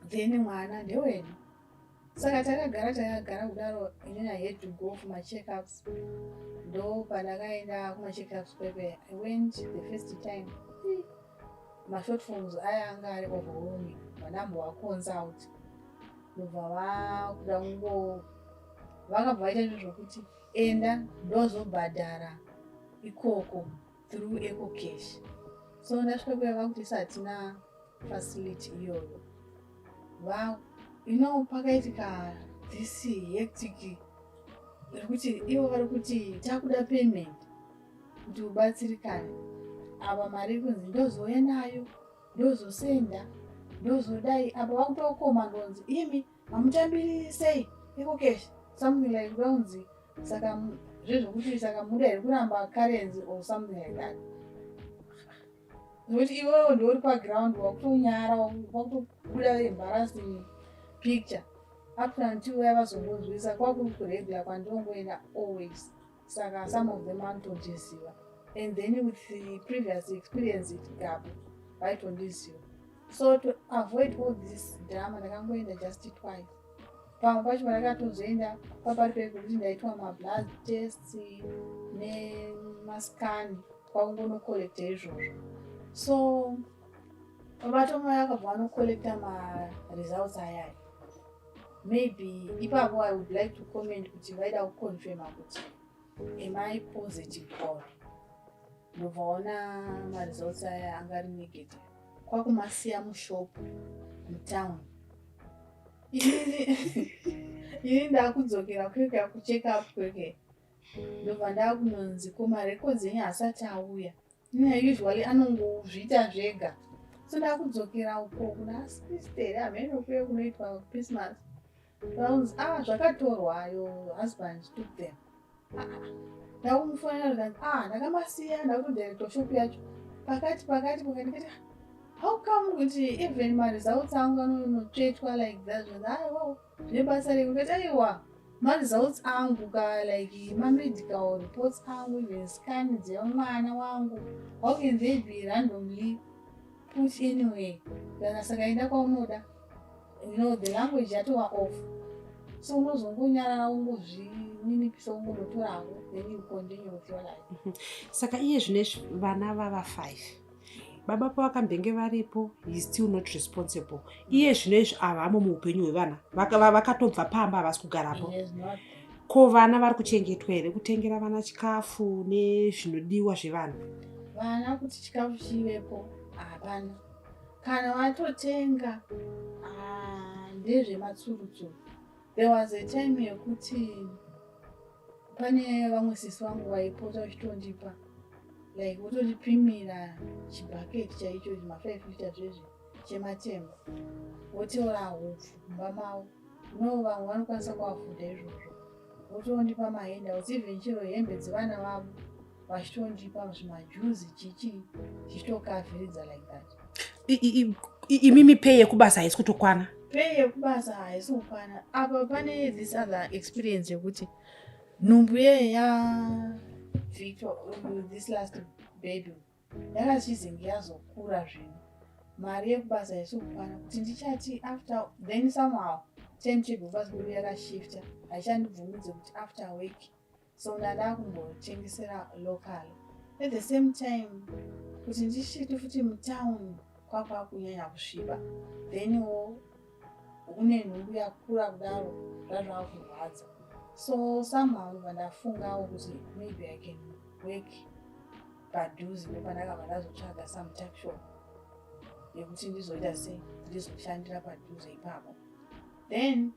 then mwana ndewedu. Saka takagara takagara kudaro. Inini I had to go for macheckups. Ndo pandakaenda kumacheckups pepe. I went the first time, mashort forms aya anga ari overwhelming. Vandambovaconsult, ndobva vakuda kungo vakabva vaita izvo zvokuti enda ndozobhadhara ikoko through EcoCash. So ndasvika kuya, vakuti isu hatina facility iyoyo. Pakaitika this hectic rekuti ivo vari kuti takuda payment kuti ubatsirikane. Apa mari iri kunzi ndozouya nayo, ndozosenda, ndozodai. Apa vakutokoma, ndonzi, "Imi hamutambiri sei EcoCash?" Something like kunzi saka zvezvokuti saka muda here kuramba currency or something like that, zvekuti iwewo ndouri paground wakutonyara, wakutobuda embarrassing picture. Up to until vaya vazongonzwisa, kwakuri kuregular kwandinongoenda always, saka some of them vanotondiziva. And then with the previous experience at Gabo, vaitondiziva. So to avoid all this drama, ndakangoenda just twice. Pamwe pacho pandakatozoenda papari pekuti ndaitwa mablood tests nemascan, kwakungonocollecta izvozvo. So vatomai vakabva vanocollecta maresults ayaya. Maybe ipapo I would like to comment kuti vaida kuconfirma kuti am I positive or ndobva ona maresults aya anga ari negative, kwakumasiya mushop mutown. Inini ndakudzokera kweke kucheck up kweke, ndobva ndakunonzi ko marecords enyu asati auya. Usually anongozviita zvega, so ndakudzokera uko kuna sister hamene kuye kunoitwa Christmas. Vaunzi, "Ah, zvakatorwa, your husband took them." Ah, ah. Ndakumufonera zvikanzi, "Ah, ndakamasiya, ndakutodirecta shop yacho pakati pakati pakati." Ndikati, "How come kuti even maresults angu anonotsvetwa like that?" Zvanzi, "Aiwa, zvine basa rei?" Ndikati, "Aiwa, maresults angu ka, like mamedical reports angu, even scan dzemwana wangu, how can they be randomly put anyway? Kana saka enda kwaunoda." The language yatova off, so unozongonyarara, ungozvininipisa, ungonotorako, then you continue with your life. Saka iye zvinezvi vana vava 5, baba pavakambenge varipo, he is still not responsible. Iye zvinezvi avamo muupenyu hwevana, vakatobva pamba, havasi kugarapo. He is not. Ko vana vari kuchengetwa here, kutengera vana chikafu nezvinodiwa zvevana? Vana, kuti chikafu chivepo, hapana. Kana vatotenga, ah, ndezvematsurutsuru. There was a time yekuti pane vamwe sisi vangu vaipota vachitondipa, like votondipimira chibhaketi chaicho ma5 lita zvezvi chematemba, votora hupfu mumba mavo. No, vamwe vanokwanisa kuafforda izvozvo, votondipa mahandouts, even chero hembe dzevana vavo vachitondipa, zvimajuzi, chichi, chichitokavhiridza like that. Imimi pay yekubasa haisi kutokwana? Pay yekubasa haisi kukwana. Apa pane this other experience yekuti nhumbu yeye yaVictor, this last baby, yakachizenge yazokura zvino, mari yekubasa haisi kukwana kuti ndichati after. Then somehow timetable basa kwedu yakashifta, haichandibvumidze kuti after work, so ndada kumbotengesera local. At the same time, kuti ndichiti futi mutown kwakwa kunyanya kusviba, thenwo une nhumbu yakura kudaro, zvazvakurwadza. So somehow ndobva ndafungawo kuti maybe I can work padhuze. Ndopandakabva ndazotsvaga some tuckshop yekuti ndizoita sei, ndizoshandira padhuze ipapo. Then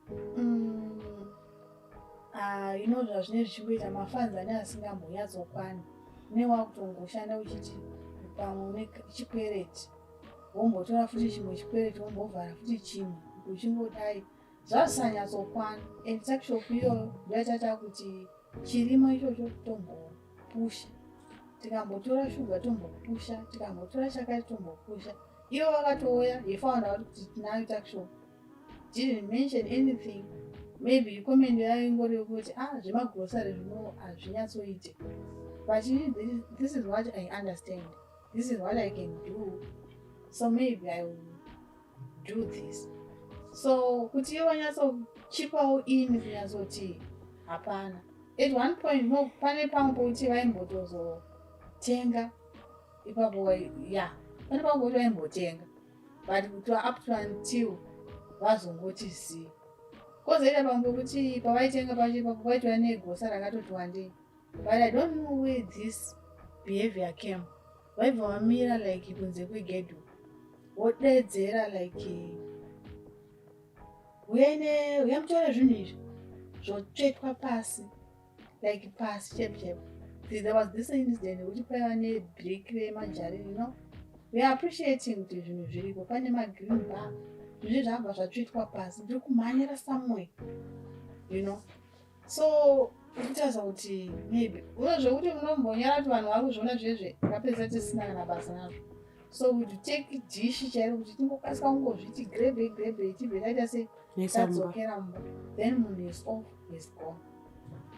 zvazvine zvichingoita mafunds ane asingambonyatsokwani, une wakutongoshanda uchiti pamwe une chikwereti, wombotora futi chimwe chikwereti, wombovhara futi chimwe, uchingodai zvazvisanyatsokwana. And tuckshop iyoyo ndoyatata kuti chirimo ichocho tombopusha, tikambotora shuga tombopusha, tikambotora chakati tombopusha. Ivo vakatouya, he found out kuti tinayo tuckshop, didn't mention anything. Maybe comment yayo ingori yekuti, "Ah, zvemagrosari zvino hazvinyatsoite." But this is what I understand, this is what I can do, so maybe I will do this. So kuti ivo vanyatsochipawo ini kunyatsoti hapana. At one point no, pane pamwe pokuti vaimbotozotenga ipapo, ya, pane pamwe pokuti vaimbotenga, but kuti up to until vazongoti zii. Kwozoita pamwe pokuti pavaitenga pacho ipapo kwaitova negosa rakatoti wandei, but I don't know where this behavior came. Vaibva vamira like kunze kwegedhi, wodedzera like, "Uyai, uya mutore zvinhu izvi," zvotsvetwa pasi, like pasi chepo chepo. There was this incident yekuti kwaiva nebrick remajarini. We are appreciating kuti zvinhu zviripo, pane magreen bar, zvinhu zvabva zvatsvetwa pasi, ndiri kumhanyira somewhere. So ukutarisa kuti maybe zvekuti unombonyara kuti vanhu vari kuzviona zvezve, kapedza tisina kana basa nazvo. So would take dishi chairo kuti tingokasika kungozviti grebe grebe, tibve taita sei. Tadzokera mumba, then munhu is off, is gone.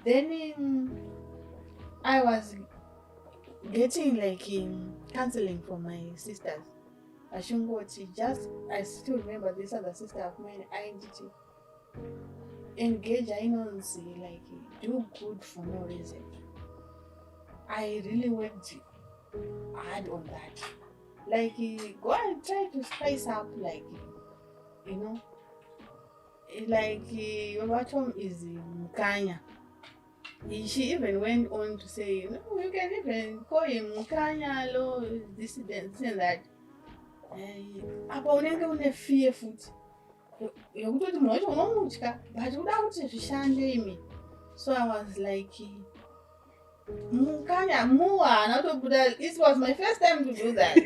Then I was getting like counseling from my sisters, vachingoti just, I still remember this other sister of mine ainditi engage ainonzi like do good for no reason. I really worked hard on that, like go and try to spice up, like like your is Mukanya. She even went on to say, no, you can even call him Mukanya lo this, this and that. Apa unenge une fear futi yekutoti munhu wacho unomutya, but uda kuti zvishande imi. So I was like, Mukanya mu haana kutobuda. It was my first time to do that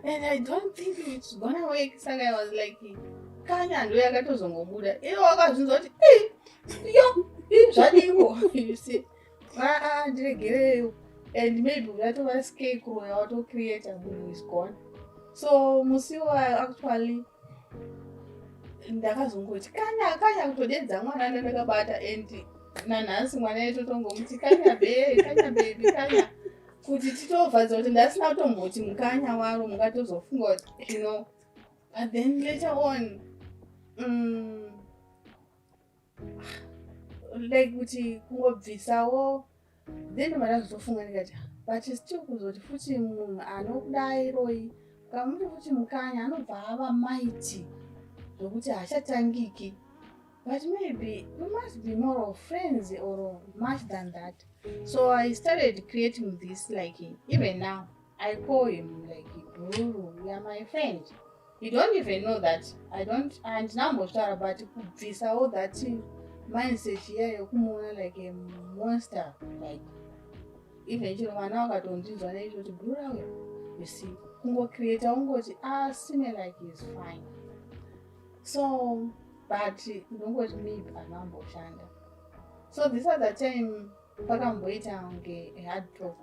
and I don't think it's gonna work. Saka I was like, Kanya ndo yakatozongobuda. Ivo wakazvinzwa kuti, yo, zvadiko? You see, aa, ndiregereyo. And maybe uyatova scarecrow yawatocreata, munhu is gone. So musi wa actually ndakazongoti Kanya, Kanya, kutodedza mwana ndandakabata. And nanhasi mwana etotongomuti Kanya be, Kanya baby, Kanya, kuti titovhadza kuti ndasina kutomboti Mukanya waro, mungatozofunga kuti. But then later on, like kuti kungobvisawo, then ndakazotofunga ndikati, but still kuzoti futi munhu anokudairoi, ukamuti futi Mukanya, anobva ava mighty zvokuti haachatangiki. But maybe we must be more of friends or much than that. So I started creating this, like even now I call him like Bruru, you are my friend. You don't even know that I don't, handinambozvitaura, but kubvisawo that mindset iya yekumuona like a monster. Like even chero vana vakatondinzwa neicho kuti Bruru auya, you see, kungocreata ungoti asime like is fine. So but ndongoti maybe anamboshanda. So this other time pakamboita kunge hard talk,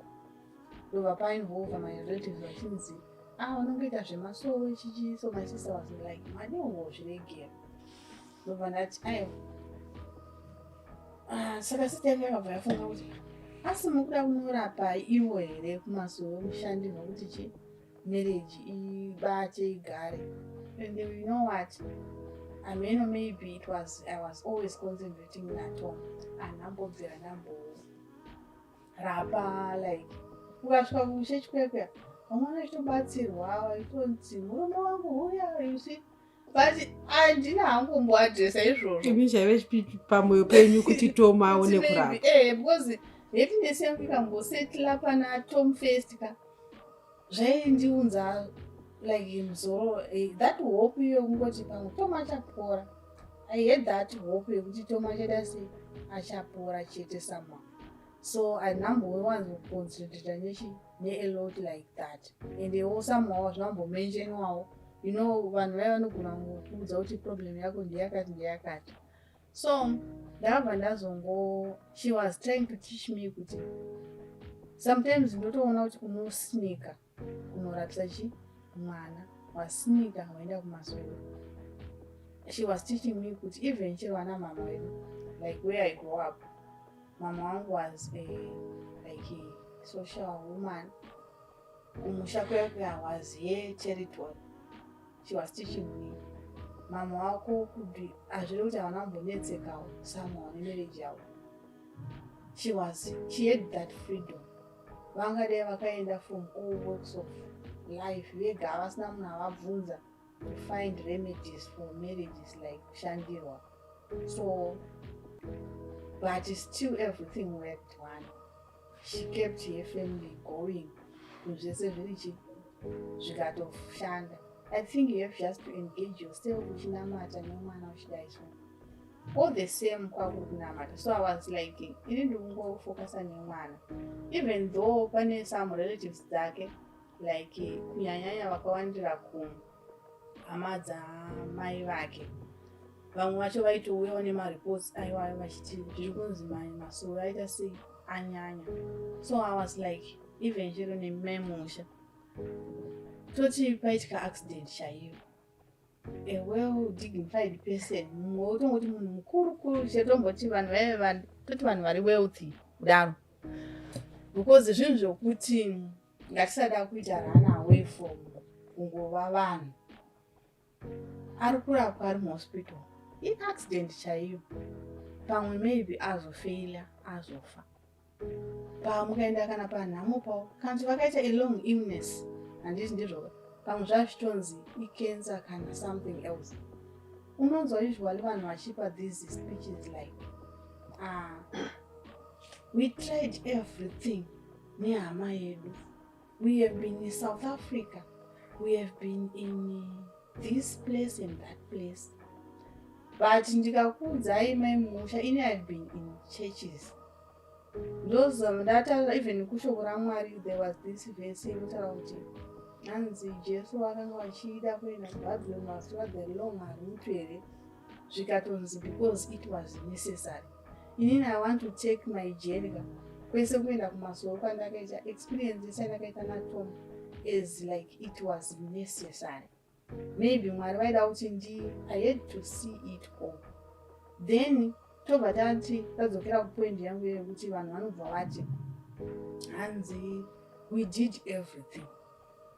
ndobva painvolva my relatives, vachinzi, ah, unongoita zvemasowe chichi. So my sister was like, madi ungozviregera. Ndobva ndati aiwa. Ah, saka sister yangu yakabva yafunga kuti asi mukuda kunorapa ivo here kumasowe, mushandirwa kuti chi marriage ibate igare? And you know what I mean, maybe it was I was always concentrating naTom, andambobvira ndamborapa. Like ukasvika kuchechi kwekwe, vamwe vachitobatsirwa, vaitonzi murume wangu huya, you see, but handina hangu kumboadresa izvozvo. Imi chaive pamwoyo penyu kuti Tom aone kurapa. Eh, because happiness yangu ikambosetla pana Tom first ka, zvaindiunza like musoro, that hope iyo kungoti pamwe Tom achapora. I had that hope yekuti Tom achaita sei, achapora chete somehow. So handinambowanzoconcentrata nechi nea lot like that. And somehow zvinambomentionwawo, vanhu vaiva vanogona kuudza kuti problem yako ndeyakati ndeyakati. So ndakabva ndazongo, she was trying to teach me kuti sometimes ndotoona kuti unosnika kunorapisa chi mwana, wasnika waenda kumasoro. She was teaching me kuti even chero vana mama vedu, like where I grow up, mama wangu was a, like a social woman kumusha kuya, was her territory. She was teaching me, mama wako kuti hazviri kuti havana kumbonetsekawo somehow nemarriage yavo. She had that freedom. Vangadai vakaenda from all works of life vega, vasina munhu avabvunza, to find remedies for marriages like kushandirwa. So but still everything worked one. She kept her family going, zvese zviri chi zvikatoshanda. I think you have just to engage yourself uchinamata nemwana uchidai. So all the same kwakuri kunamata. So I was like, ini ndikungofokasa nemwana, even though pane some relatives dzake, like kunyanyanya vakawandira kuhama dzamai vake, vamwe vacho vaitouyawo nemareports aiwayo vachiti zviri kunzi masoro aita sei, anyanya. So I was like, even chero nememusha, toti paitika accident chaiyo. A well dignified person, mumwe wotongoti munhu mukuru kuru, chetomboti vanhu vaive, toti vanhu vari wealthy kudaro, because zvinhu zvokuti ngatisada kuita run away from kungova vanhu. Ari kurapwa ari muhospital, iaccident chaiyo, pamwe maybe azofeila, azofa. Pamukaenda kana panhamo pavo, kana kuti vakaita a long illness, handiti ndizvo? Pamwe zvazvitonzi icancer kana something else. Unonzwa usually vanhu vachipa these speeches like, "Ah, we tried everything nehama yedu. We have been in South Africa, we have been in this place and that place." But ndikakuudzai, mai Musha, ini I have been in churches. Ndozva even kushoko raMwari, there was this verse inotaura kuti hanzi Jesu vakanga vachida kuenda kuBhabhironi, vaziva the long route here, zvikatonzi because it was necessary. Inini I want to take my journey ka kwese kuenda kumasoro kwandakaita, experience yese yandakaita naTom, as like it was necessary. Maybe Mwari vaida kuti ndi I had to see it all. Then tobva tati tadzokera kupoint yangu yekuti vanhu vanobva vati hanzi, "We did everything."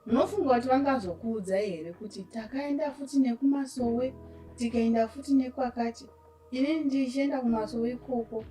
Munofunga kuti vangazokuudzai here kuti takaenda futi nekumasowe, tikaenda futi nekwakati? Inini ndichienda kumasowe ikoko,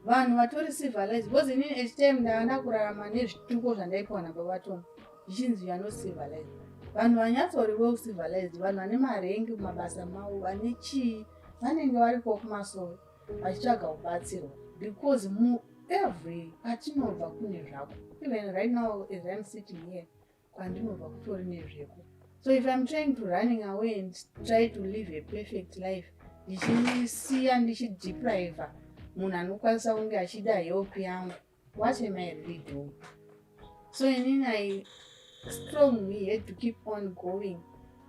vanhu vatori civilized, because inini at time ndanga ndakurarama nezvituko zvandaipiwa nababa Tom, zvichinzi, "You are not civilized." Vanhu vanyatsori well civilized, vanhu vane marank mumabasa mavo, vane chii, vanenge variko kumasowe vachitsvaga kubatsirwa, because muevery kwatinobva kune zvako. Even right now as I'm sitting here, kwandinobva kutori nezveko. So if I'm trying to running away and try to live a perfect life, ndichisiya, ndichidepriva munhu anokwanisa kunge achida help yangu, what am I really doing? So inini I strongly had to keep on going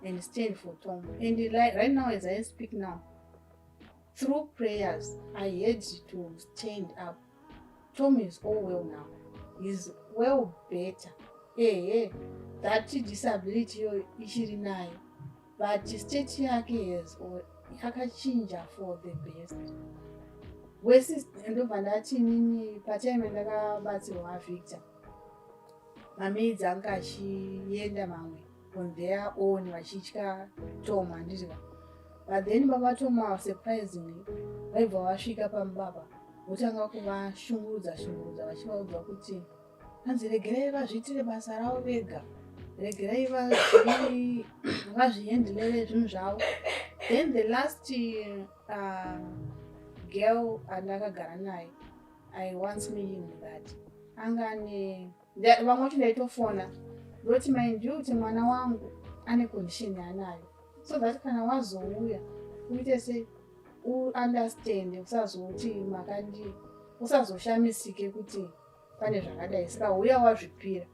and stand for Tom. And like, right now as I speak now, through prayers I had to stand up. Tom is all well now, he's well better. Ehe, that disability yo ichiri nayo, but state yake has yakachinja for the best. Wesi ndobva ndati inini patime ndakabatsirwa Victor, mamaids anga achienda mamwe on their own vachitya Tom, handiti? But then baba Tom, surprisingly, vaibva vasvika pamubaba, votanga kuvashungurudza shungurudza, vachivaudza kuti hanzi, "Regerai vazviitire basa ravo vega, regerai vazvihandlere zvinhu zvavo." Then the last girl andakagara naye, I once mentioned that anga ane vamwe vacho, ndaitofona ndoti, "Mind you kuti mwana wangu ane condition yaanayo, so that kana wazouya uite sei, uunderstand, usazoti makandi, usazoshamisike kuti pane zvakadai. Saka uya wazvipira."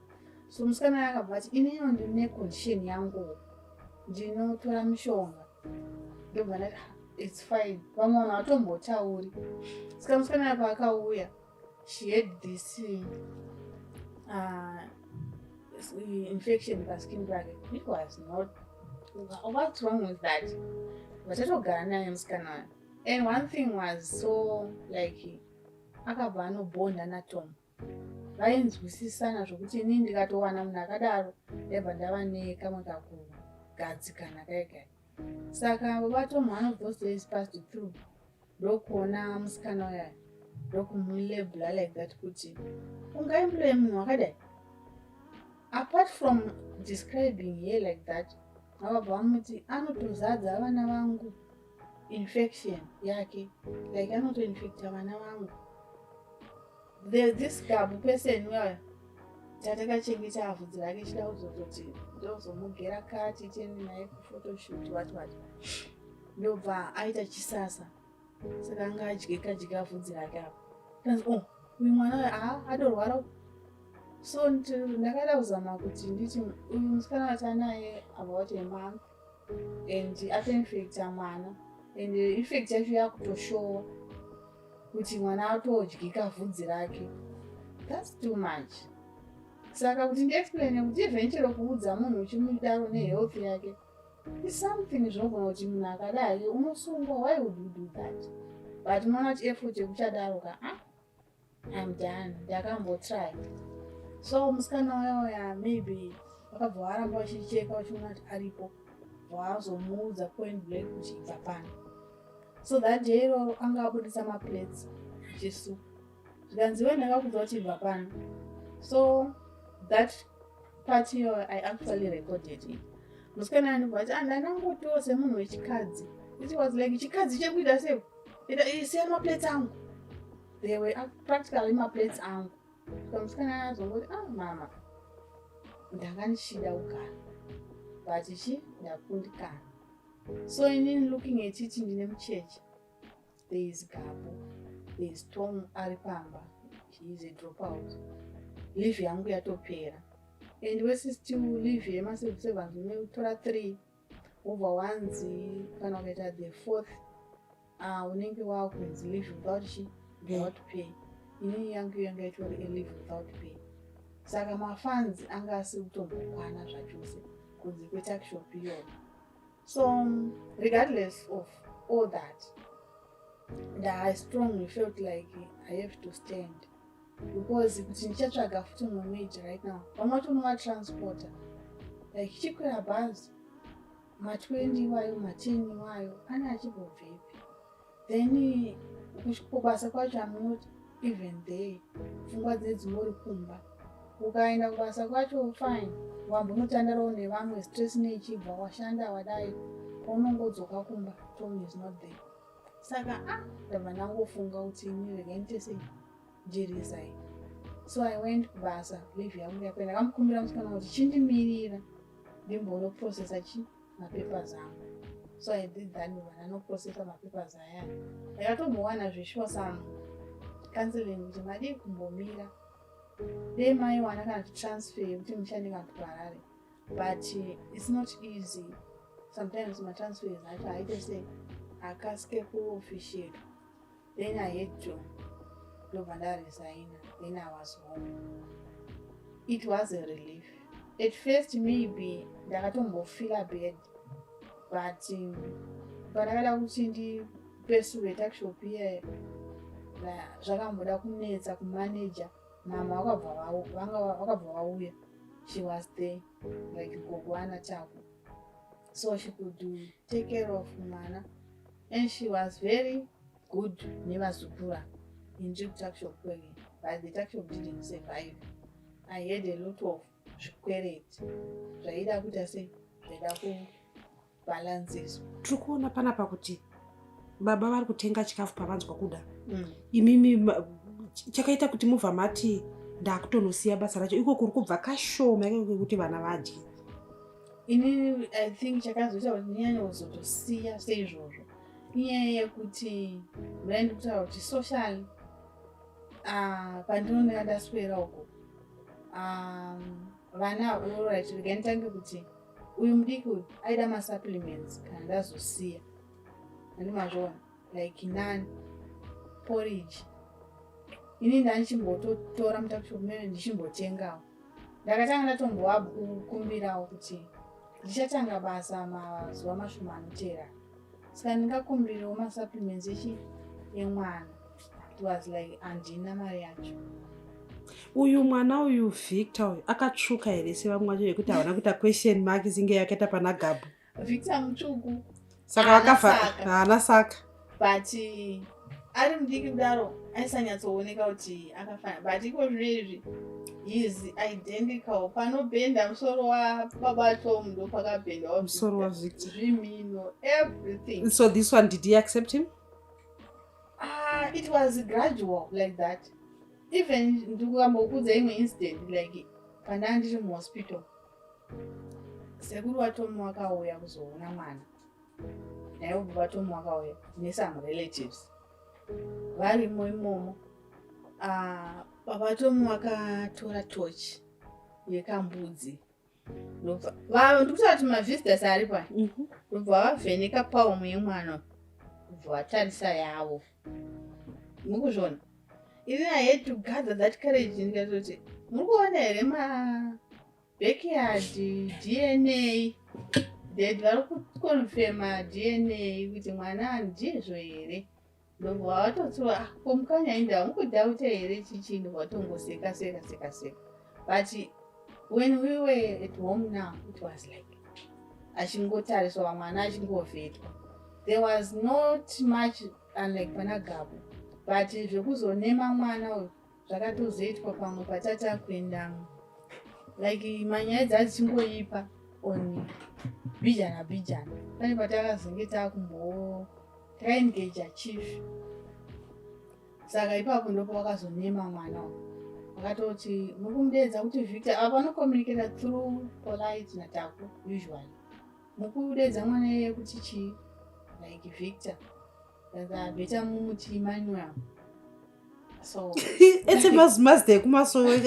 So musikana akabva ati, "Ininiwo ndine condition yangu, ndinotora mishonga." Ndobva ndati, "Ah, it's fine, vamwe vanhu vatombotauri." Saka musikana paakauya, she had this infection paskin pake. It was not, what's wrong with that? Vachatogara naye musikana wayo. And one thing was so like, akabva anobhonda naTom, vainzwisisana zvokuti inini ndikatowana munhu akadaro, ndaibva ndava nekamwe kakugadzikana kaikai. Saka baba Tom, one of those days passed through, ndokuona musikana uya, ndokumulabela like that kuti, "Ungaemploye munhu wakadai?" Apart from describing here like that, vakabva vamuti, "Anotozadza vana vangu infection yake, like anotoinfecta vana vangu." This gabu person uya tatakachengeta vhudzi rake, chida kuzototi ndozomugera kati, tiende naye kuphotoshoot, what what, ndobva aita chisasa. Saka anga adyeka dyeka vhudzi rake apa. Kanzi, "Oh, uyu mwana uyu aa adorwara." So ndakada kuzama kuti nditi uyu musikana watanaye about a month and atoinfecta mwana, and effect yacho yakutoshowa kuti mwana atodyika vhudzi rake. That's too much. Saka kuti ndiexplaine kuti even chero kuudza munhu uchimudaro nehealth yake. Is something zvinogona kuti munhu akadai unosungwa. Why would you do that? But unoona kuti effort yekuchadaro ka, ah, I'm done, ndakambotry. So musikana uya uya maybe vakabva varamba vachicheka, vachiona kuti aripo, vazomuudza point blank kuti ibva pano. So that day iroro anga abudisa maplates achisuka, zvikanzi, "We, ndakakudza kuti ibva pano." So that part iyo I actually recorded it. Musikana anobva ati, "Ndandangotiwo semunhu wechikadzi." It was like, chikadzi chekuita sei? Siya maplates angu. They were practically maplates angu. Saka musikana azongoti, "Ah, mama, ndanga ndichida kugara, but chi ndakundikana." So inini, looking at it, ndine mucheche, there is Gabo, there is Tom ari pamba, he is a dropout. Leave yangu yatopera, and wesi still leave yemacivil servants unotora three, wobva wanzi kana ukaita the fourth, unenge wakunzi leave without chi without pay. Inini yangu yanga itori a leave without pay, saka mafunds anga asiri kutombokwana zvachose kunze kwetuckshop iyoyo. So regardless of all that, I strongly felt like I have to stand, because kuti ndichatsvaga futi mumwe maid right now, vamwe vacho unovatransporta like chikwira bhazi, ma20 iwayo, ma10 iwayo, ane achimbobvepi? Then kubasa kwacho am not even there, pfungwa dze dzingori kumba. Ukaenda kubasa kwacho, fine, wambonotandarawo nevamwe, stress neichibva, washanda, wadai, paunongodzoka kumba, Tom is not there. Saka ah, ndabva ndangofunga kuti ini regai ndiite sei, ndiresign. So I went kubasa, leave yangu yapera. Ndakamukumbira musikana kuti chindimirira ndimbonoprocessa chi mapapers angu. So I did that, ndobva ndanoprocessa mapapers aya. Ndakatombowana zveshuwa some counseling kuti madii kumbomira, dei maiwana kana kuti transfer yekuti mushande kana kuti kuHarare, but it's not easy. Sometimes matransfers acho aite sei, akasike kuofficiate. Then I had to, ndobva ndaresigna. Then I was home. It was a relief at first. Maybe ndakatombofeela bad, but pandakada kuti ndipursue tuckshop iye, zvakamboda kunetsa kumaneja. Mama vakabva vauya. She was there, like gogo ana Chako, so she could do, take care of mwana, and she was very good nevazukura. Indiri kutuckshop kwege, but the tuckshop didn't survive. I had a lot of zvikwereti zvaida kuita sei, zvaida kubhalansiswa. Tiri kuona panapa kuti baba vari kutenga chikafu pavanzwa kuda. Imimi chakaita kuti mubva mati ndakutonosiya basa racho iko kuri kubva kashoma ikako kekuti vana vadye? Inini I think chakazoita kuti ndinyanye kuzotosiya seizvozvo inyaya yekuti mudai ndikutaura kuti social, pandinoneka ndaswera uko, vana, alright, regai nditange kuti uyu mudiki uyu aida masupplements kana ndazosiya, handimazviona, like nani porridge. Ini ndandichimbototora mutuckshop mene ndichimbotengawo. Ndakatanga ndatombovakumbirawo kuti ndichatanga basa mazuva mashoma anotera, saka ndingakumbiriwo masupplements echi emwana. It was like handina mari yacho. Uyu mwana uyu Victor uyu akatsvuka here sevamwe vacho vekuti havana kuita question mark singe yakaita pana Gabhu? Victor mutsvuku. Saka Haana vakafa saka. Haana saka. But ari mudiki kudaro aisanyatsooneka kuti akafanana, but iko zvino izvi is identical. Panobhenda musoro wababa Tom ndo pakabhendawo musoro waVictor. Zvimino, everything. So this one, did he accept him? Ah, it was gradual like that. Even ndikambokudza imwe incident, like pandanga ndiri muhospital, sekuru vaTomu vakauya kuzoona mwana. Naivo baba wakauya nesome relatives varimo imomo. Ah, baba Tomu vakatora tochi yekambudzi, ndikutaura kuti mavisitors ari pa, ndobva vavheneka palm yemwana, kubva vatarisa yavo. Mukuzviona, ini I had to gather that courage, ndikatoti, "Muri kuona here mabackyard DNA Dad vari kuconfirma DNA kuti mwana ndizvo here. Ndobva vatotsiwa, "Ah, ko Mukanya hamukudoubta here chichi?" Ndobva vatongoseka seka seka seka. But when we were at home now, it was like achingotariswa mwana, achingovhetwa. There was not much, unlike pana Gabo. But zvekuzonema mwana uyu zvakatozoitwa pamwe patata kuenda, like manyaya dzadzichingoipa on bijana bijana. Pane patakazonge takumbo takaengaja chief, saka ipapo ndipo wakazonema mwana uyu. Vakatoti, "Muri kumudeedza kuti Victor." Apa vanocommunicata through Polite naTaku usually. "Mukudeedza mwana iyeye kuti chii, like Victor? Saka better mumuti Emmanuel." So Etse mazita ekumasowe.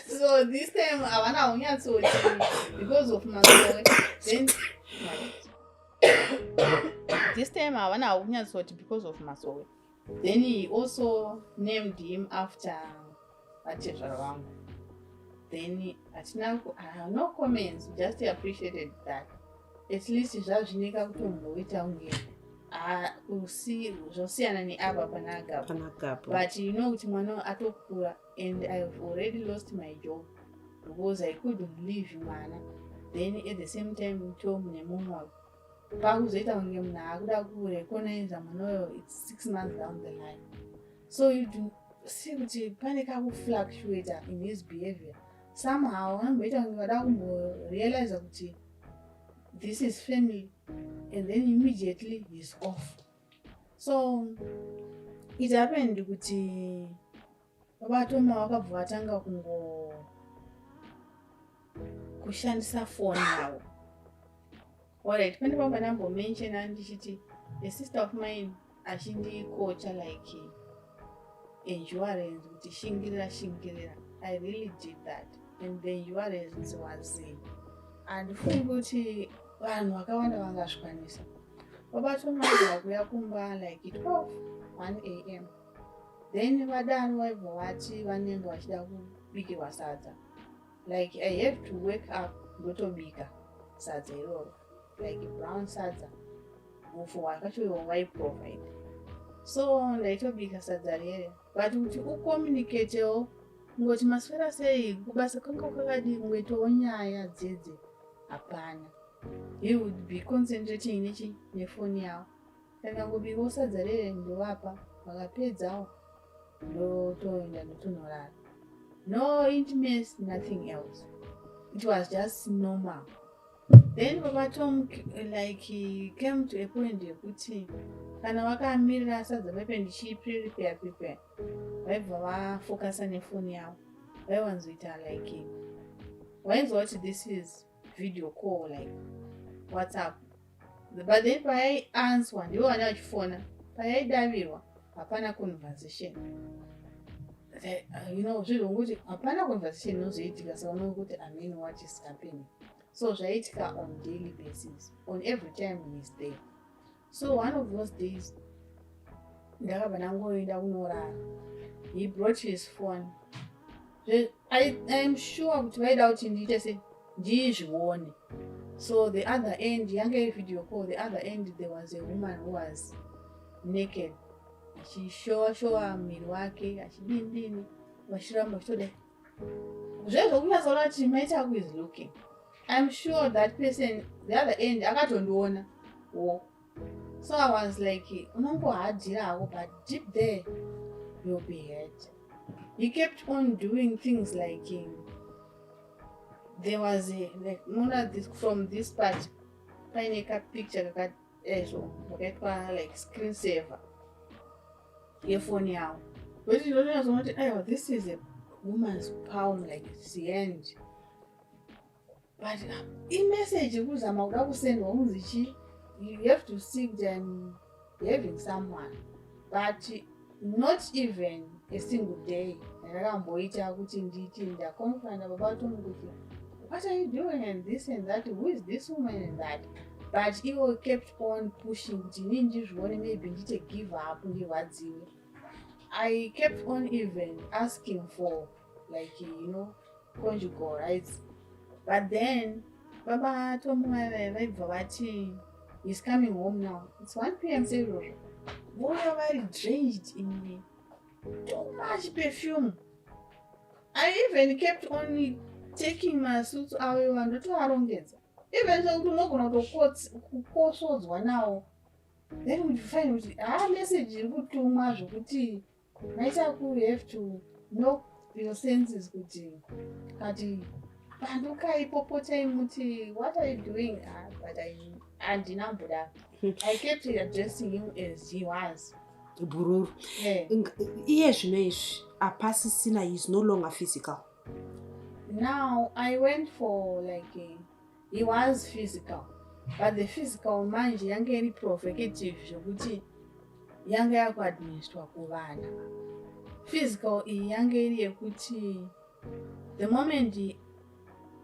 So this time havana kunyatsoti because of masowe. Then this time havana kunyatsoti because of masowe. Then he also named him after vatezvara vangu. Then hatina no comments, just appreciated that at least zvazvineka kutomboita kunge zvosiyana neapa pana Gabo. Pana Gabo. But you know kuti mwana atokura and I've already lost my job because I couldn't leave mwana. Then at the same time Tom nemumwe pakuzoita kunge munhu akuda kurecogniza mwana uyo. It's 6 months down the line, so you do see kuti pane kakufluctuata in his behavior somehow. Anomboita kunge vada kumborealiza kuti this is family, and then immediately he's off. So it happened kuti vaToma vakabva vatanga kungo kushandisa foni yavo. Alright, pane pamba ndambomentiona ndichiti a sister of mine achindikocha like endurance, kuti shingirira, shingirira. I really did that and the endurance was, handifungi kuti vanhu vakawanda vangazvikwanisa. VabaToma vaibva kuya kumba like 12 1 a.m. Then vadaro vaibva vati vanenge vachida kubikirwa sadza. Like I have to wake up, ndotobika sadza iroro, like brown sadza, upfu hwakacho vaiprovide. So ndaitobika sadza rere, but kuti ucommunicatewo, kungoti maswera sei, kubasa kwanga kwakadii, kungoitawo nyaya dzedze, hapana. He would be concentrating nechi nefoni yavo. Ndakangobikawo sadza rere, ndovapa, vakapedzawo ndotoenda ndotonorara. No intimacy, nothing else. It was just normal. Then Baba Tom like he came to a point yekuti kana vakamirira sadza pepe ndichiprepare prepare, vaibva vafokasa nefoni yavo. Vaiwanzoita like vainzwa kuti this is video call, like WhatsApp. But then payaianswa, ndivo vana vachifona, payaidavirwa hapana conversation. Zvinhu kuti hapana conversation inozoitika. Saka unokuti, "I mean, what is happening?" So zvaiitika on daily basis, on every time he is there. So one of those days ndakabva ndangoenda kunorara. He brought his phone. I'm sure kuti vaida kuti ndiite se ndizvione. So the other end yange iri video call. The other end there was a woman who was naked, achishowa showa muviri wake, achidini dini, vachiramba vachitodai zvezvo kunyatsoona kuti Maitaku is looking. I'm sure that person the other end akatondiona wo. So I was like, unongohadhira hako, but deep there you'll be hurt. He kept on doing things like there was a like mona this from this part paine kapicture kakaezvo kakaitwa like screen saver yefoni yavo, kuti ndonyazoona kuti aiwa, this is a woman's palm, like it's hand. But imessage kuzama kuda kusendwa kunzi chi you have to see kuti I'm having someone. But not even a single day ndakamboita kuti nditi ndaconfronta Baba Tom kuti, "What are you doing?" and this and that, "Who is this woman?" and that. But iwo kept on pushing kuti inini ndizvione, maybe ndite give up, ndirwadziwe. I kept on even asking for like conjugal rights, but then Baba Tomu vaibva vati, "He's coming home now, it's 1 p.m." Seizvozvo vouya vari drenched in too much perfume. I even kept on taking masuits avo, ndotoarongedza, even sekuti unogona kutokosodzwa nawo. Then would find kuti ha, message iri kutumwa zvokuti maita ku have to know your senses kuti kati pandukai, popotai, muti, "What are you doing?" Ah, but handina mbudaro. I kept addressing him as he was. Bhururu. Yeah. Iye zvino izvi hapasisina, is no longer physical? Now I went for like he was physical, but the physical manje yange iri provocative zvokuti yanga yakuadministrwa kuvana. Physical iyi yange iri yekuti the moment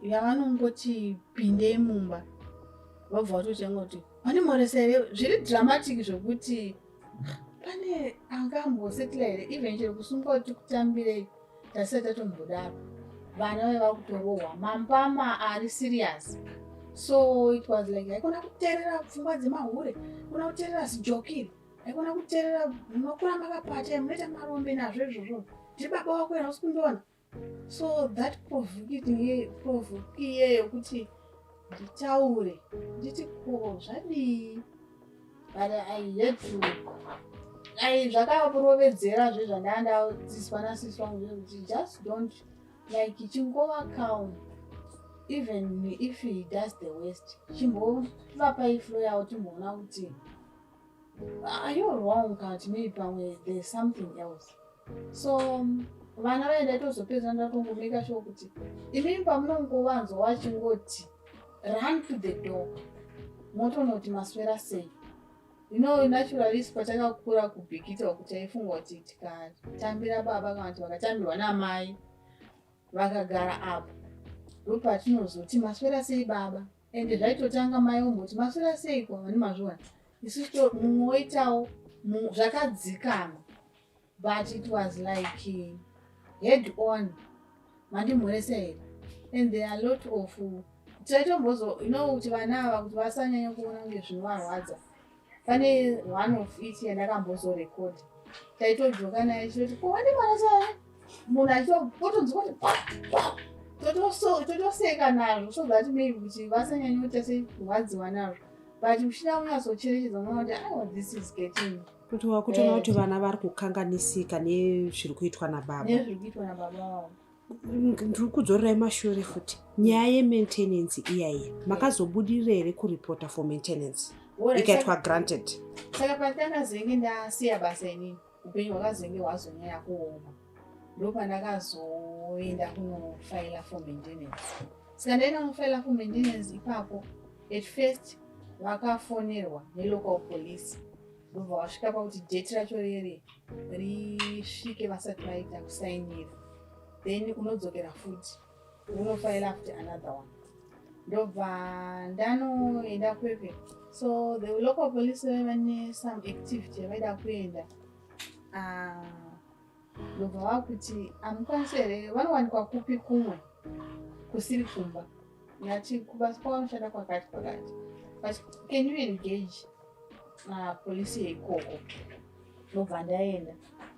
yavanongoti pindei mumba, vabva vatotenga kuti vandimhoresa here, zviri dramatic zvokuti pane angambosetla here, even chero kusungwa kuti kutambirei tasati tatombodaro, vana vaiva kutorohwa mambama ari serious. So it was like haikona kuteerera pfungwa dzemahure, kuna kuteerera zijokiri, haikona kuteerera, munokura makapata, munoita marombe nazvo izvozvo, ndiri baba wako ena usi kundiona. So that provoke iye yokuti nditaure nditi, "Ko zvadii?" But I had to, ai zvakarovedzera zvandanga ndadzidziswa nasisi wangu zvekuti just don't like, chingova calm even if he does the worst, chimbovapai flow yavo, timboona kuti are you wrong kana kuti maybe pamwe there's something else. So vana vaenda tozopedza ndatongomeka sure kuti imimi pamunongovanzwa vachingoti, run to the door, motonoti, "Maswera sei?" Naturally patakakura kuBhikita uku, taifunga kuti tikatambira baba kana kuti vakatambirwa namai vakagara apo, ndopatinozoti, "Maswera sei, baba?" Ende zvaitotanga mai omboti, "Maswera sei?" Kwavani mazviona isusu mumwe woitawo zvakadzikama, but it was like head on, "Mandimhoresa here?" And there are a lot of taitombozo kuti vana ava kuti vasanyanya kuona kunge zvinovarwadza. Pane one of it yandakambozorekodha, taitojoka naye chitoti, "Ko wandimhoresa here?" Munhu achiotonzwa kuti totoseka nazvo, so that maybe kuti vasanyanya kuita sekurwadziwa nazvo. But uchida kunyatsocherechedza mwana kuti aiwa, this is getting Kuti wakutoona kuti vana vari kukanganisika nezviri kuitwa nababa. Nezviri kuitwa nababa vavo. Ndiri kudzorerai mashure futi, nyaya yemaintenance iyaiya, makazobudirira here kuripota for maintenance, ikaitwa granted? Saka pandakazenge ndasiya basa inini, upenyu hwakazenge hwazonyanya kuoma, ndopandakazoenda kunofaila for maintenance. Saka ndaenda kunofaila for maintenance ipapo, at first vakafonerwa nelocal police, ndobva vasvika pakuti date racho rere risvike vasati vaita kusainira. Then unodzokera futi unofaila futi another one. Ndobva ndanoenda Kwekwe. So the local police vaiva nesome activity yavaida kuenda. Ah, ndobva vakuti, "Hamukwanisi here, vanowanikwa kupi kumwe kusiri kumba?" Ndati, "Kubasa kwavanoshanda kwakati kwakati, but can you engage polisi yeikoko?" Ndobva ndaenda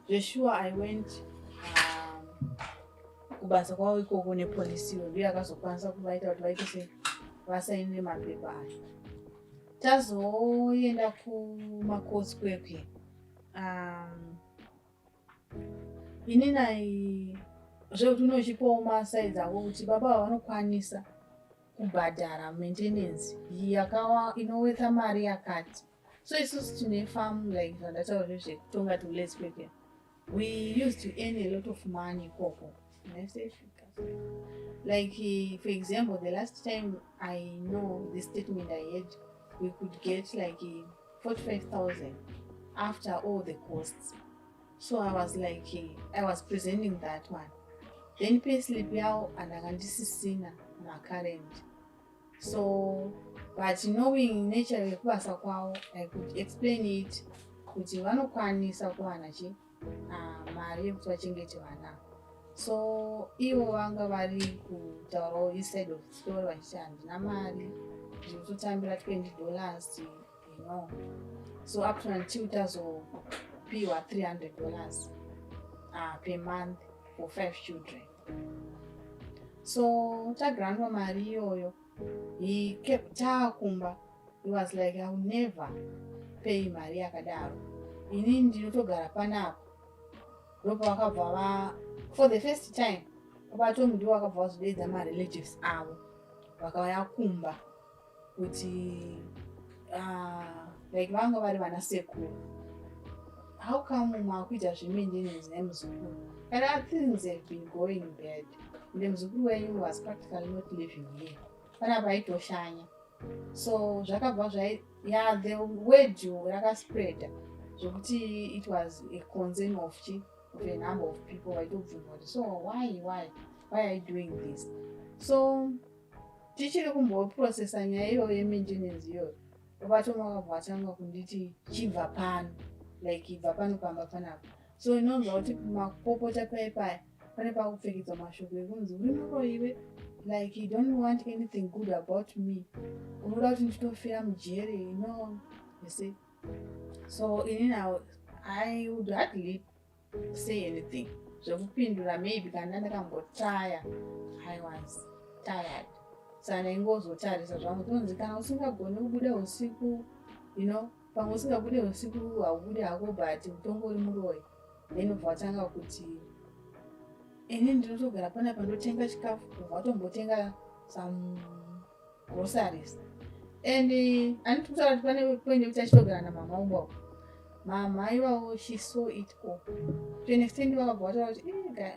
zvesure. I went kubasa kwavo ikoko nepolisi iyo, ndiyo yakazokwanisa kuvaita kuti vaite se vasainire mapepa aya. Tazoenda kumacourts Kwekwe. Inini zvekuti unochipawo masides ako kuti baba ava vanokwanisa kubhadhara maintenance inowetha mari yakati. So isusu tine farm, like zvandataura zvezvekutonga tiulesi Kwekwe, we used to earn a lot of money ikoko. Like for example, the last time I know the statement I had, we could get like 45,000 after all the costs. So I was like, I was presenting that one. Then payslip yavo andanga ndisisina macurrent. So but knowing nature yekubasa kwavo, I could explain it kuti vanokwanisa kuwana chi mari yekuti vachengete vana. So ivo vanga vari kutaurawo his side of the story, vachiti handina mari, ndinototambira $20. So up to until tazopiwa $300 per month for five children. So tagrantwa mari iyoyo, he kept taakumba, he was like, "I will never pay mari yakadaro, inini ndinotogara panapa." Ndopavakabva va for the first time, babaTomu ndiwo vakabva vazodeedza marelatives avo, vakauya kumba kuti like vanga vari vana sekuru, "How come maakuita zvemaintenance nemuzukuru kana things have been going bad? Ende muzukuru wenyu was practically not living here panapa, aitoshanya." So zvakabva zva ya the word rakaspreada zvokuti it was a concern of a number of people vaitobvunza kuti, "So why are you doing this?" So tichiri kumboprocessa nyaya iyoyo yemaintenance iyoyo, babaTomu vakabva vatanga kunditi, "Chibva pano, like ibva pano pamba panapa." So inonzwa kuti makupopota pai pai pane pakupfekedzwa mashoko ekunzi uri muroiwe, like you don't want anything good about me, unoda kuti nditofira mujere. You see, so inini I would hardly say anything zvekupindura. Maybe kana ndakambotaya, I was tired, saka ndaingozotarisa zvangu. Tonzi kana usingagoni kubuda usiku, pamwe usingabude usiku, haubude hako, but utongori muroyi. Then ubva watanga kuti ini ndinotogara panapa, ndotenga chikafu, ubva watombotenga some groceries. And handiti kutaura kuti pane point yekuti achitogara namama umba, mama ivavo, she saw it all to an extent vakabva vataura kuti,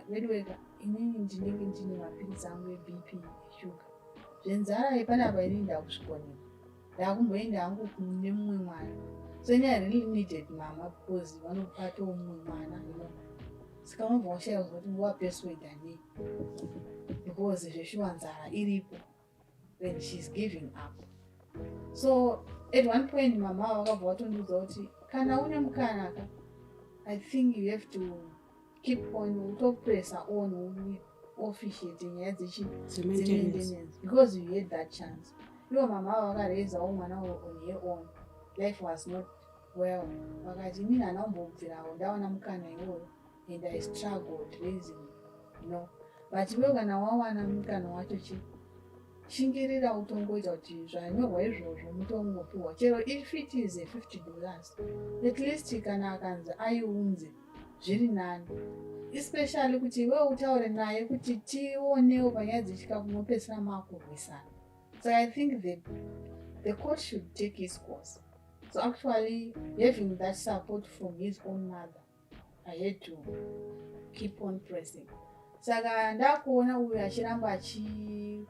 "Vedu wega, inini ndinenge ndine mapiritsi angu eBP, eshuga, zvenzara yepanapa inini ndakusvikonera, ndakumboenda hangu kune mumwe mwana." So ini I really needed mama because vanobatawo mumwe mwana. Saka unobva washaya kuti wapersuada nei, because zveshuwa nzara iripo and she's giving up. So at one point mama vakabva vatondiudza kuti kana une mukana ka, I think you have to keep on utopressa on, officiate nyaya dzemaintenance because you had that chance. Ivo mama ava vakarezawo mwana on her own, life was not well. Vakati inini hana kumbobvirawo ndawana mukana iwoyo and I struggled raising, but iwewe kana wawana mukana wacho, chi shingirira utongoita kuti zvanyorwa izvozvo mutongopiwa, chero if it is a $50 at least. Kana akanzi aiunze zviri nani, especially kuti iwewe utaure naye kuti tionewo panyaya dzechikafu, munopedzisira maakurwisana. So I think the court should take his course. So actually having that support from his own mother, I had to keep on pressing. Saka ndakuona uyu achiramba achidaro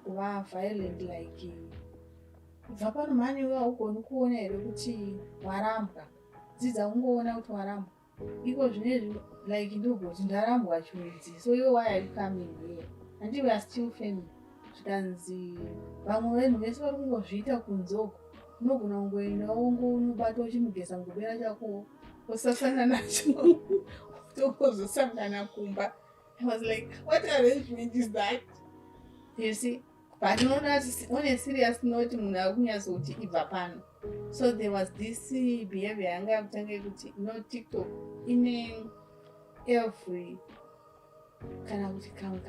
kuva violent, like, "Kubva pano mhani, iwe haugoni kuona here kuti warambwa? Dzidza kungoona kuti warambwa iko zvinezvi." Like ndogoti ndarambwa chiudzi, so iwe why are you coming here? Handi we are still family? Zvikanzi vamwe vanhu vese vari kungozviita kunze uko, unogona kungoendawo unobata uchimugeza mugobera chako, usasana nacho, tongozosangana kumba. I was like, "What arrangement is that?" You see, but unoona kuti on a serious note munhu ari kunyatsoti ibva pano. So there was this behavior yanga yakutanga yekuti no, TikTok ine every kana kuti kamwe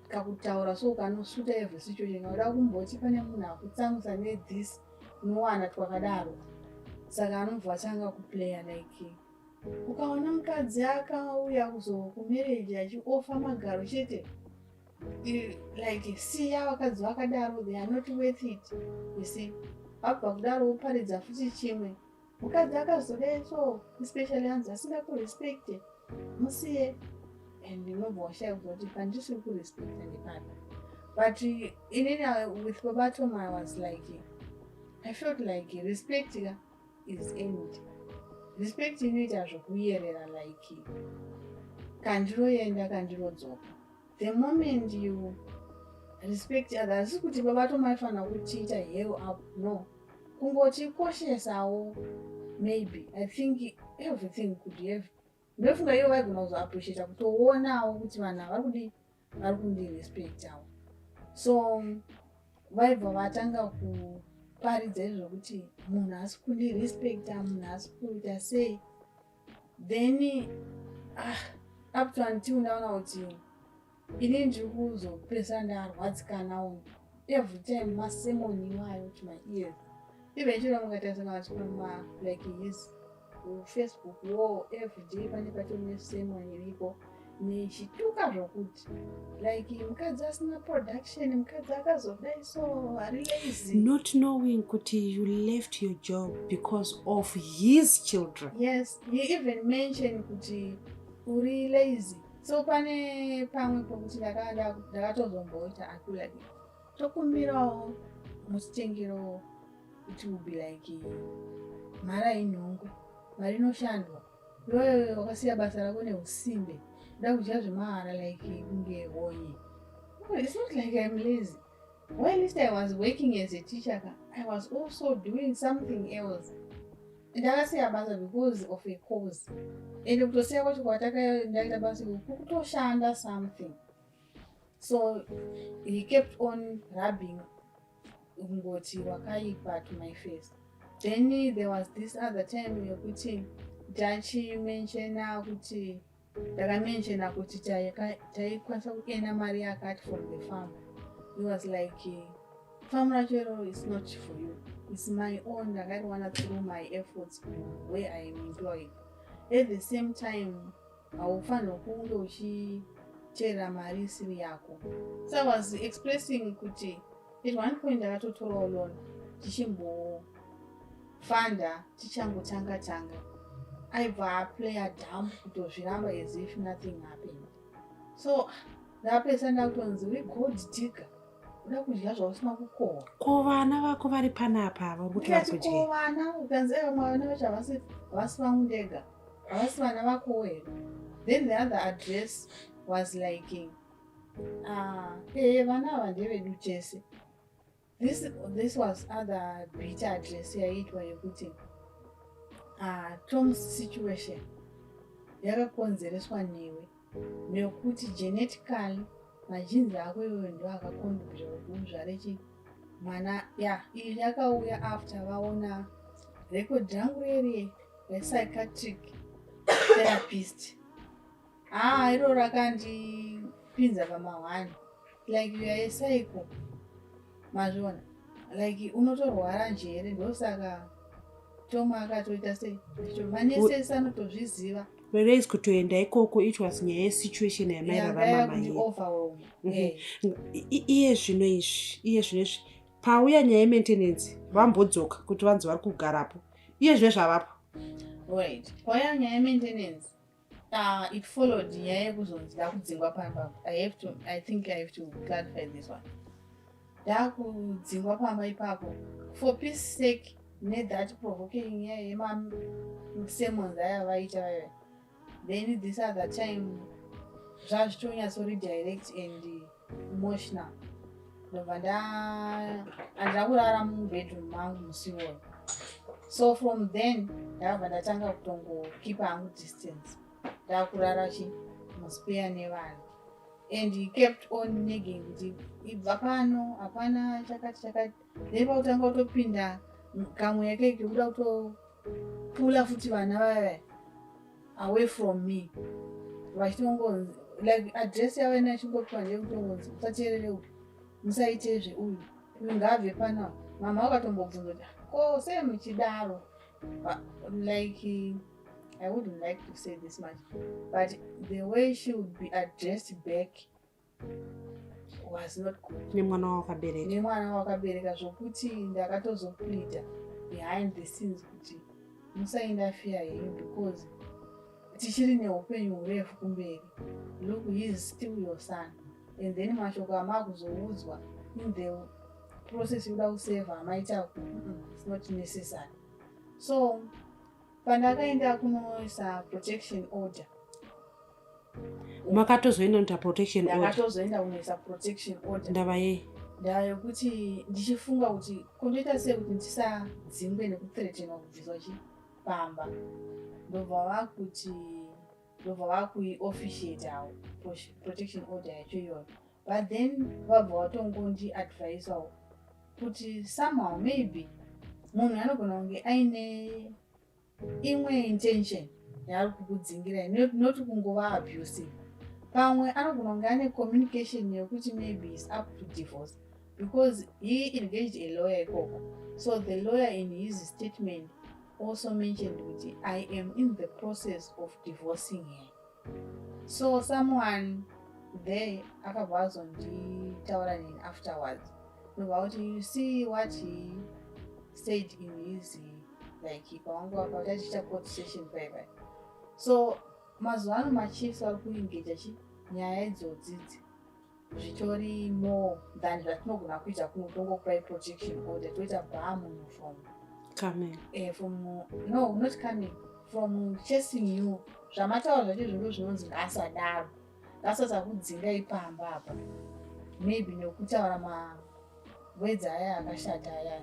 kakutaura so kanosuita every situation. Kauda kumboti pane munhu akutsamwisa nethis, unowana twakadaro. Saka anobva atanga kuplaya like, ukaona mukadzi akauya kuzokumarriage achioffer magaro chete, like siya vakadzi vakadaro, they are not worth it, you see. Vabva kudaro woparidza futi chimwe, mukadzi akazodai so, especially hanzi asingakurespecte, musiye. And unobva washaya kuzoti pandisiri kurespecta ndepapi. But inini with babaTom I was like, I felt like respect ka is end. Respect inoita zvokuyerera, like kandiroenda kandirodzoka. The moment you respect others, asi kuti babaTom aifanira kutiita hail up, no, kungotikoshesawo, maybe I think everything could have Ndofunga ivo vaigona kuzoappreciata kutoonawo kuti vanhu ava vari kudii, vari kundirespectawo. So vaibva vatanga kuparidza izvo kuti munhu haasi kundirespecta, munhu haasi kuita sei. Then up to until ndaona kuti inini ndiri kuzopedzisira ndarwadzikanawo every time masermon iwayo to my ears. Eventually mukatarisa kana like his Facebook wall, every day pane patori nesermon iripo nechituka zvokuti like mukadzi asina production, mukadzi akazodai, so ari lazy. Not knowing kuti you left your job because of his children. Yes, he even mentioned kuti uri lazy. So pane pamwe pokuti ndakatozomboita appeal like tokumbirawo mutitengerawo. It will be like mhara inhongwe, mari inoshandwa. Iwewe wakasiya basa rako neusimbe, uda kudya zvemahara like kunge honye. No, it's not like I'm lazy. While I was working as a teacher ka, I was also doing something else. Ndakasiya basa because of a cause, ende kutosiya kwacho kwatandaita basa iko kutoshanda something. So he kept on rubbing kungoti wakaipa to my face. Then there was this other time yekuti ndachimentiona kuti ndakamentiona kuti taikwanisa kuenda mari yakati from the farm. He was like, "Farm racho iroro is not for you, it's my own. Ndakariwana through my efforts where I am employed. At the same time haufanirwa kunge uchiteerera mari isiri yako." So I was expressing kuti at one point ndakatotorawo loan tichimbofanda, tichangotanga tanga. Aibva aplaya dumb, kutozviramba as if nothing happened. So ndapesa ndakutonzi uri gold digger, uda kudya zvausina kukohwa. Ko vana vako vari panapa vari kuti vari Ndikati ko kudya? Vana ukanzi, "Eh, vamwe vana vacho havasi vangu ndega, havasi vana vakowo here?" Then the other address was like, "Vana ava ndevedu tese." This was other bitter address yaiitwa yekuti Tom's situation yakakonzereswa newe nekuti genetically magenes ako iwewe ndo akacontributa kuti uzvare chi mwana. Ya, iyi yakauya after vaona record rangu rere repsychiatric therapist. Ah, iro rakandipinza pamahwani, like you are a psycho, mazviona, like unotorwara njere. Ndosaka Tom akatoita sei, manurses anotozviziva. Whereas kutoenda ikoko it was nyaya yesituation yamairarama mairi. Overwhelm. Iye zvino izvi pauya nyaya yemaintenance, vambodzoka kuti vanzi vari kugarapo. Iye zvino zvavapo? Right, kwauya nyaya yemaintenance, it followed nyaya yekuzonzi ndakudzingwa pamba. I think I have to clarify this one. Ndakudzingwa pamba ipapo for peace sake, nethat provoking nyaya yemasermons aya vaita vaya. Then this other time zvazvitonyatsori direct and emotional. Ndobva handina kurara mubedroom mangu musi iwoyo. So from then ndakabva ndatanga kutongokipa hangu distance, ndakurara chi muspare nevanhu. And he kept on nagging kuti ibva pano, hapana chakati chakati. Then pakutanga kutopinda kamweya keke kekuda kutopula futi vana vaya away from me, vachitongonzi like address yavo ina ichingopiwa ndeyekutongonzi musateerere uyu, musaite zveuyu, uyu ngaabve panapa. Mama vakatombobvunza kuti ko sei muchidaro. Like I wouldn't like to say this much, but the way she would be addressed back was not good. Nemwana wakabereka. Nemwana wakabereka, zvokuti ndakatozopleada behind the scenes kuti musaenda fear henyu because tichiri neupenyu hurefu kumberi. Look, he is still your son. And then mashoko amakuzoudzwa in the process yokuda kusevha amaita, it's not necessary. So pandakaenda kunoisa protection order, Makatozoenda kunoita protection order? Ndakatozoenda kunoisa protection order. Ndava yei? Ndava yekuti ndichifunga kuti kondoita sei kuti ndisadzingwe nekuthreatenwa kubviswa chi pamba. Ndobva vakuti Ndobva vakuiofficiatawo protection order yacho iyoyo, but then vabva vatongondiadvisawo kuti somehow maybe munhu anogona kunge aine imwe intention yaari kukudzingirai, not kungova abusive. Pamwe anogona kunge ane communication yekuti maybe is up to divorce, because he engaged a lawyer ikoko. So the lawyer in his statement also mentioned kuti, "I am in the process of divorcing her." So someone there akabva azonditaura neni afterwards, ndobva kuti, "You see what he said in his, like, pawangu patachiita court session paipai." So mazuva ano machiefs vari kuengaja chi nyaya idzodzidzi zvitori more than zvatinogona kuita kuno. Tongokupai protection order, toita bar munhu from coming. From, no, not coming, from chasing you. Zvamataura zvacho zvingo zvinonzi ngaasadaro, ngaasasakudzinga ipamba apa, maybe nekutaura mawedzi aya akashata aya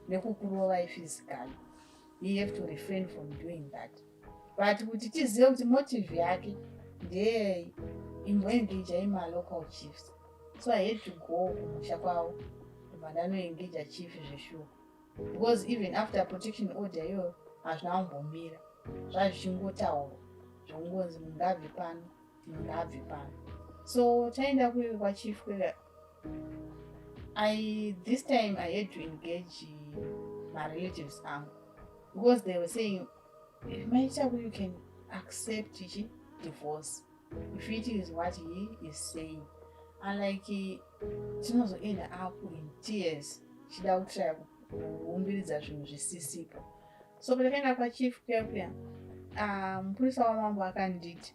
nekukurovai physically. You have to refrain from doing that. But kuti tizive kuti motive yake ndeyei, imboengagei malocal chiefs. So I had to go kumusha kwavo, ndobva ndanoengaja chief zveshuwa, because even after protection order iyoyo hazvina kumbomira, zvazvichingotaurwa zvongonzi mungabve pano, mungabve pano. So taenda kwachief kwega, I this time I had to engage marelatives angu, because they were saying, if Maitaku, you can accept ichi divorce if it is what he is saying. Unlike tinozoenda up in tears chida kutraya kuumbiridza zvinhu zvisisipo. So patakaenda kwachief kuya kuya, mupurisa wamambo akanditi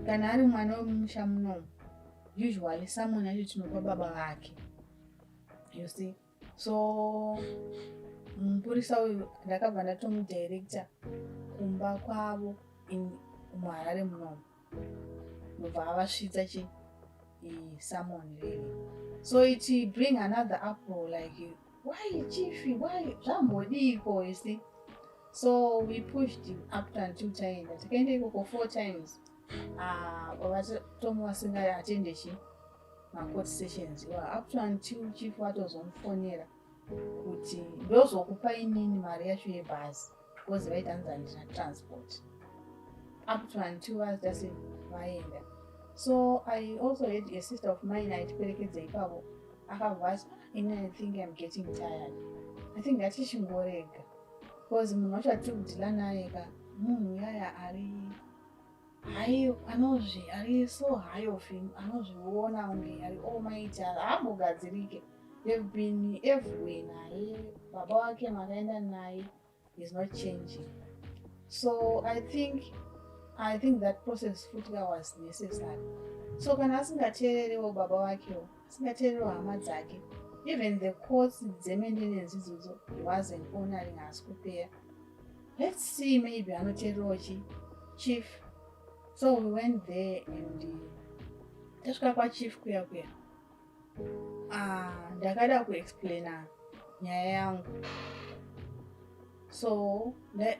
kana ari mwana wemumusha munomu, usually summon yacho tinopa baba vake, you see. So mupurisa uyu ndakabva ndatomudirecta kumba kwavo muHarare munomu, ndobva avasvitsa chi summon rere. So it bring another uproar, like, "Why, chief? Why? Zvambodiko?" You see. So we pushed him up to until taenda, takaenda ikoko four times. Vatomu vasingaatende chi macourt sessions iwa, up to until chief vatozomufonera kuti ndozokupa inini mari yacho yebhazi, because vaiti hanzi handina transport, up to until vazitase vaenda. So I also had a sister of mine aitiperekedza ipapo. Akabva ati, "Ah, ini I think I'm getting tired. I think ngatichingorega, because munhu wacho atiri kudeala naye ka, munhu yaya ari hai, anozvi ari so high of him, anozviona kunge ari almighty, haambogadzirike. They've been everywhere naye, baba wake makaenda naye, is not changing." So I think that process futi ka was necessary. So kana asingateererewo baba vakewo, asingateererewo hama dzake, even the courts dzemaintenance idzodzo he wasn't honoring, haasi kupeya. Let's see, maybe anoteererawo chi chief. So we went there and tasvika kwachief kuya kuya, ndakada kuexplaina nyaya yangu. So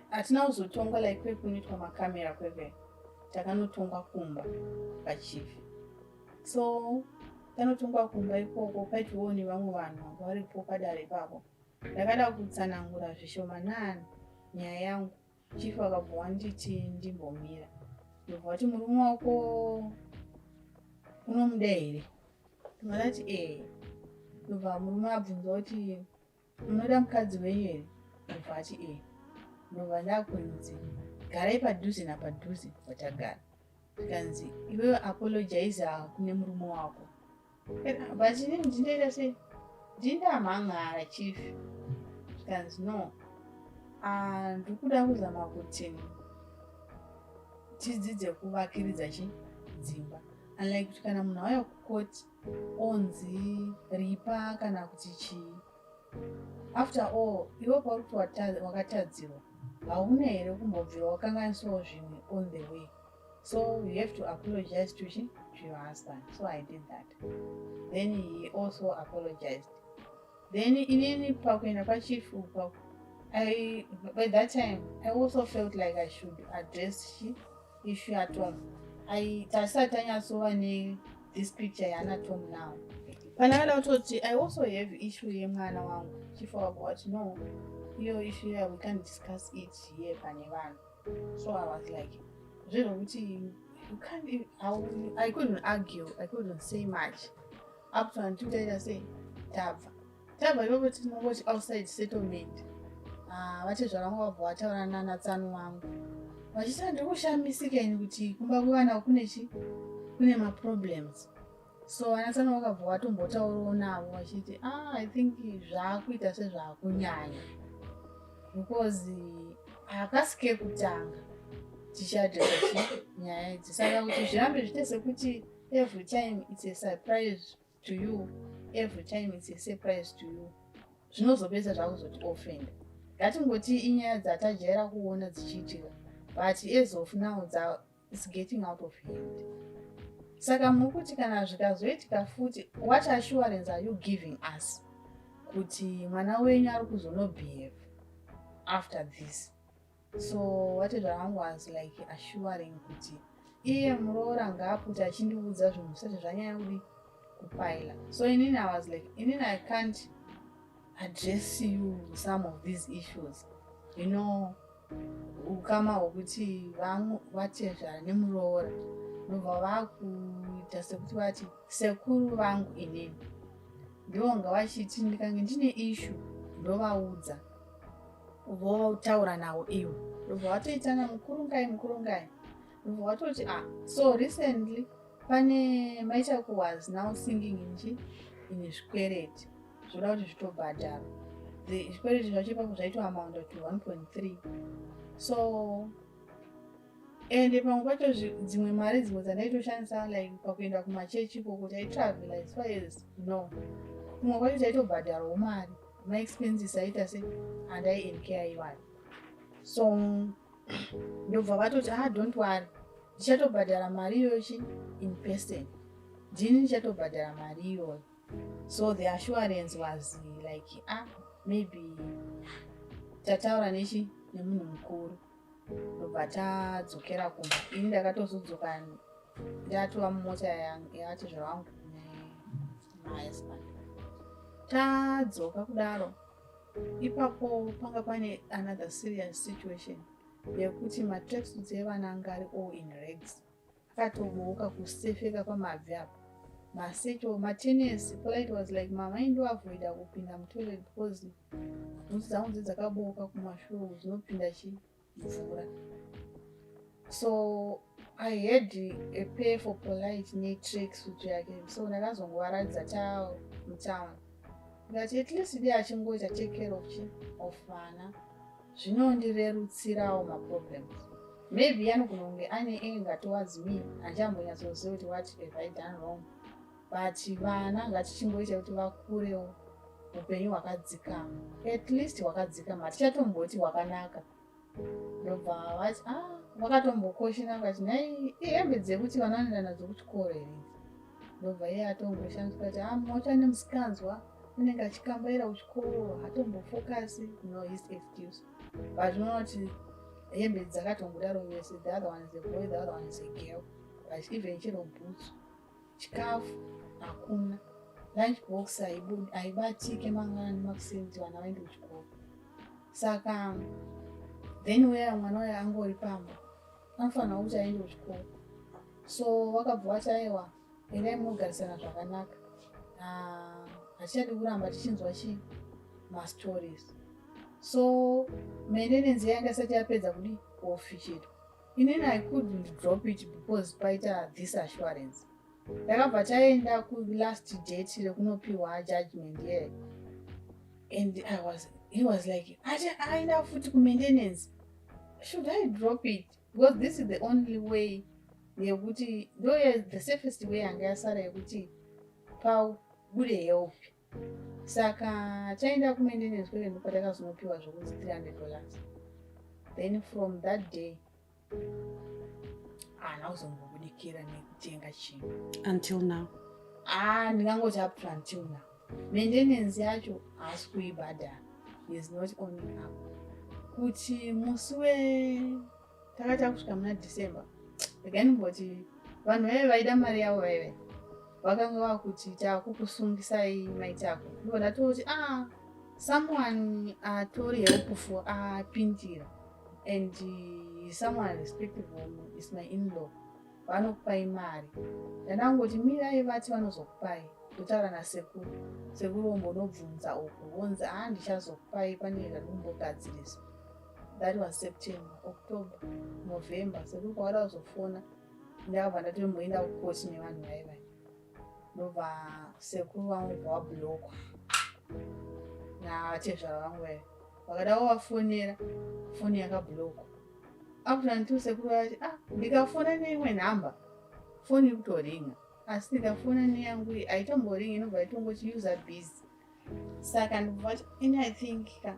hatina kuzotongwa like kwekunoitwa makamera kwekwe, takanotongwa kumba pachief. So tanotongwa kumba ikoko, paitiwo nevamwe vanhu vanga varipo padare ipapo. Ndakada kutsanangura zvishomanani nyaya yangu. Chief akabva wanditi ndimbomira, ndobva vati, "Murume wako unomuda here?" Ndobva ndati, "Ee." Ndobva murume abvunza kuti, "Unoda mukadzi wenyu here?" Ndobva ati, "Ee." Ndobva ndakunzi, "Garai padhuze napadhuze." Watagara, zvikanzi, "Iwewe apologize kune murume wako." But inini ndinoita sei? Ndindamhangara, chief. Zvikanzi, "No, ndiri kuda kuzama kuti tidzidze kuvakiridza chi dzimba, unlike kuti kana munhu auya kukoti onzi ripa kana kuti chii. After all, iwe pauri kuti wakatadzirwa, hauna here kumbobvira wakanganisawo zvimwe on the way? So you have to apologize to chi to your husband." So I did that. Then he also apologized. Then inini pakuenda kwachief upa, by that time I also felt like I should address chi Issue yaTom tasati tanyatsova nethis picture yaana Tom now. Pandakada kutoti I also have issue yemwana wangu, chief wabva wati, "No, iyo issue iya, we can't discuss it here pane vanhu." So I was like, zvezvokuti you can't I couldn't argue, I couldn't say much up to until taita sei, tabva ipapo. Tinongoti outside settlement. Ah, vatezvara vangu vabva vataura nanatsanu vangu vachiti, "Ndiri kushamisika ini kuti kumba kwevana kune chi kune maproblems." So vanatsanu vakabva vatombotaurawo navo vachiti, "Ah, I think zvaakuita sezvaakunyanya because hakasi kekutanga tichiaddressa chi nyaya idzi. Saka kuti zvirambe zviite sekuti every time it's a surprise to you, every time it's a surprise to you, zvinozopedza zvakuzoti offend. Ngatingoti inyaya dzatajaira kuona dzichiitika, but as of now it's getting out of hand. Saka muri kuti kana zvikazoitika futi, what assurance are you giving us kuti mwana wenyu ari kuzonobehave after this?" So vatezvara vangu was like assuring kuti iye muroora ngaaputi achindiudza zvinhu zvisati zvanyanya kudi kupaila. So inini I was like, inini I can't address you some of these issues, ukama hwokuti vatezvara nemuroora ndobva vakuita sekuti vati sekuru vangu inini ndivo ngavachiti ndikange ndine issue ndovaudza, votaura navo ivo. Ndobva vatoitana mukurungai mukurungai, ndobva vatoti, "Ah." So recently pane Maichaku was now singing inchi ine zvikwereti zvoda kuti zvitobhadharwa. Zvikwereti zvacho ipapo zvaitoamounta to 1.3. So ende pamwe pacho dzimwe mari dzimwe dzandaitoshandisa, like pakuenda kumachechi ikoko, taitravela as far as no kumwe kwacho taitobhadharawo mari, maexpenses aita se andaiincur iwayo. So ndobva vatoti, "Ah, don't worry, ndichatobhadhara mari iyochi in person, ndini ndichatobhadhara mari iyoyo." So the assurance was like, ah, maybe tataura nechi nemunhu mukuru. Ndobva tadzokera kumba. Ini ndakatozodzoka ndatova mumota yavatezvara vangu nemahusband. Tadzoka kudaro, ipapo panga pane another serious situation yekuti matracksuits evana anga ari all in rags, akatobooka kusefeka pamabvi apo, masecho, matenesi. Polite was like, "Mama, indoavoida kupinda mutoilet because bhutsu dzangu dzedzakabooka kumashure, dzinopinda chi mvura." So I had a pair for Polite netracksuit yake. So ndakazongovaratidza ta mutown, ndikati at least dei achingoita take care of chi of vana, zvinondirerutsirawo maproblems. Maybe anogona kunge ane anger towards me, handichambonyatsoziva kuti what have I done wrong, but vana ngatichingoita kuti vakurewo upenyu hwakadzikama, at least hwakadzikama, hatichatomboti hwakanaka. Ndobva vati, ah, vakatombokoshena vakati, "Nhai, ihembe dzekuti vana vanoenda nadzo kuchikoro here idzi?" Ndobva iye atongoshandiswa kuti, "Ah, mota nemusikanzwa, unenge achikambaira kuchikoro, hatombofocus." No, his excuse, but unoona kuti hembe dzakatongodaro vese. The other one is a boy, the other one is a girl, but even chero bhutsu, chikafu hakuna, lunch box haibatike mangwanani makuseni kuti vana vaende kuchikoro. Saka then uya mwana uya angori pamba anofanira kuti aende kuchikoro. So vakabva vati, "Aiwa, endai munogarisana zvakanaka. Ah, hatichadi kuramba tichinzwa chi mastories." So maintenance yanga isati yapedza kudi kuofficiatwa. Inini I couldn't drop it because paita this assurance. Ndakabva taenda kulast date rekunopiwa judgment ye and he was like, ati aenda futi kumaintenance. Should I drop it? Because this is the only way yekuti ndo the safest way yanga yasara yekuti pabude help. Saka taenda kumaintenance kweve, ndopatakazonopiwa zvokunzi $300. Then from that day haana kuzombobudikira nekutenga chinhu. Until now. Ah, ndingangoti up to until now maintenance yacho haasi kuibhadhara. He is not owning up. Kuti musi we takati akusvika muna December, Regai ndimboti vanhu vaive vaida mari yavo, vaive vakanga vakuti takukusungisai maitako. Ndibva ndatoti, ah, someone atori helpful apindira and someone respectable is my in-law, vanokupai mari. Ndandangoti mirai, vati vanozokupai. Ndotaura nasekuru, sekuru wombonobvunza uku, vonzi, a, ndichazokupai, pane zvandimbogadzirisa. That was September, October, November. Sekuru pavada kuzofona, ndakabva ndatomboenda kukoti nevanhu vaivai. Ndobva sekuru vangu bva vablockwa natezvara vangu vaiva vakada kuvafonera, foni yakablockwa up until sekuru vati, ah, ndikafona neimwe nhamba foni iri kutoringa, asi ndikafona neyangu iyi haitomboringi, inobva itongoti user busy. Saka ndobva vati, ini I think ka